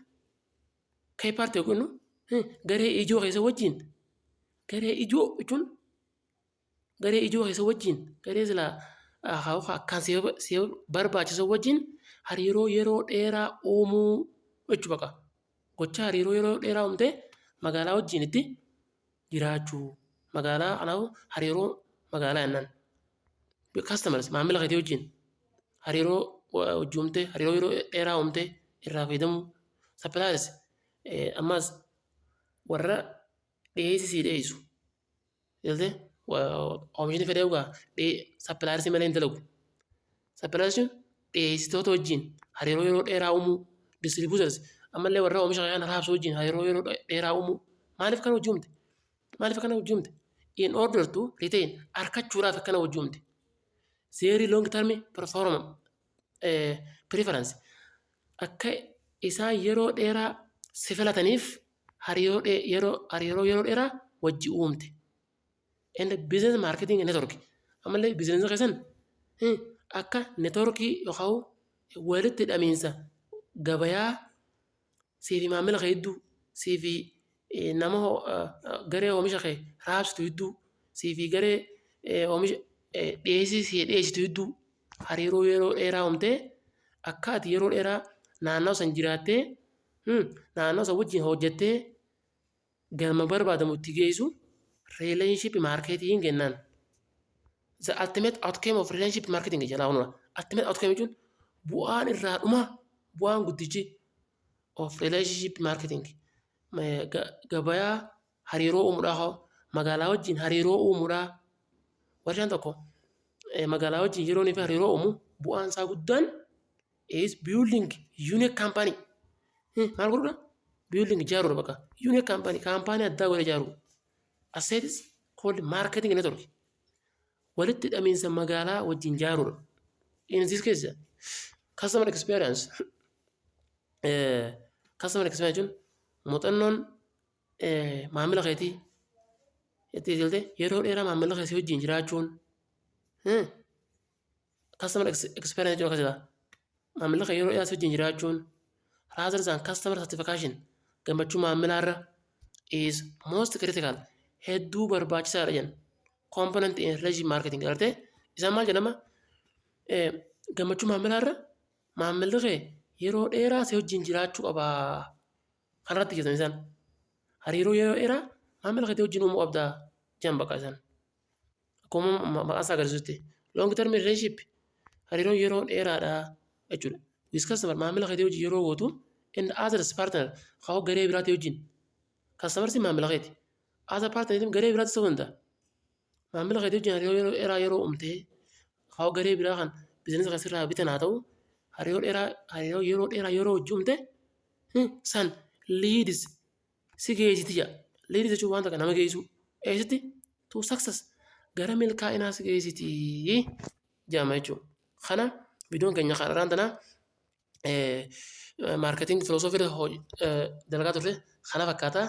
Key party yookiin garee ijoo keessa wajjin, garee ijoo jechuun garee ijoo keessa wajjin, garee silaa akkaan si barbaachisu wajjin hariiroo yeroo dheeraa uumuu jechuu baqa. Gochaa hariiroo yeroo dheeraa uumtee magaalaa wajjin itti jiraachuu. Magaalaa kanaafuu hariiroo magaalaa jennaan. Customers, maamila keetii wajjin hariiroo hojii uumtee, hariiroo yeroo dheeraa uumtee irraa fayyadamuu. Suppliers, ammas warra dhiyeessii sii dhiyeessu. Galtee oomishni fedhee dhugaa suppliers malee hin dalagu. Suppliers jechuun dhiyeessitoota wajjin hariiroo yeroo dheeraa uumuu. Distributors, ammallee warra oomisha kana raabsu wajjin hariiroo yeroo dheeraa uumuu. Maaliif kana hojii uumte? Maaliif akkana hojii uumte? In order to retain, argachuudhaaf akkana hojii uumte. Their long term performance preference, akka isaan yeroo dheeraa si filataniif hariiroo yeroo dheeraa wajji uumte. And business marketing network, ammallee business keessan akka networkii yookaan walitti hidhamiinsa gabayaa siifi maamila kee hedduu, siifi nama garee oomisha kee raabsitu hedduu, siifi garee oomisha dhiyeessii sii dhiyeessitu hedduu hariiroo yeroo dheeraa uumtee akka ati yeroo dheeraa naannoo san jiraattee, naannoo san wajjin hojjettee galma barbaadamu itti geessu relationship marketing jennaan. The ultimate outcome of relationship marketing jedha kunuma. Ultimate outcome jechuun bu'aan irraa dhuma, bu'aan guddichi of relationship marketing, gabayaa hariiroo uumuudhaa, magaalaa wajjin hariiroo uumuudhaa. Warshaan tokko magaalaa wajjin yeroo inni hariiroo uumu bu'aan isaa guddaan is building unique company. Maal godhuudha? Building, ijaaruudha bakka. Unique company, kaampaanii addaa godhee ijaaruu. Assets called marketing network. Walitti hidhamiinsa magaalaa wajjin ijaaruudha. In this case, customer experience. Customer experience jechuun muuxannoon maamila keetii itti galtee yeroo dheeraa maamila keetii wajjin jiraachuun, customer experience jechuun akkasidha. Maamila kee yeroo dheeraa si wajjin jiraachuun rather than customer satisfaction, gammachuu maamilaarra, is most critical, hedduu barbaachisaadha jenna. Component in relationship marketing agartee isaan maal jedhama, gammachuu maamilaarra maamilli kee yeroo dheeraa si wajjin jiraachuu qaba. Kanarratti jedhan isaan. Hariiroo yeroo dheeraa maamila keetii wajjin uumuu qabda jedhan bakka isaan. Akkuma maqaan isaa agarsiisutti long term relationship, hariiroo yeroo dheeraadha jechuudha. With customer, maamila keetii wajjin yeroo gootu, and others partner, haa garee biraatii wajjin. Customers maamila keeti. Other partner garee biraatti ta'uu danda'a. Maamila keetii wajjin hariiroo yeroo dheeraa yeroo uumtee, haa garee biraa kan business kan sirraa bitan haa ta'u, hariiroo yeroo dheeraa yeroo hojii uumte san leads, si geessiti jedha. Leads jechuun waan takka nama geessu. Eessatti? To success, gara milkaa'inaa si geessiti jedhama jechuudha. Kana viidiyoon keenya har'aan tanaa marketing philosophy dalagaa turre kana fakkaata.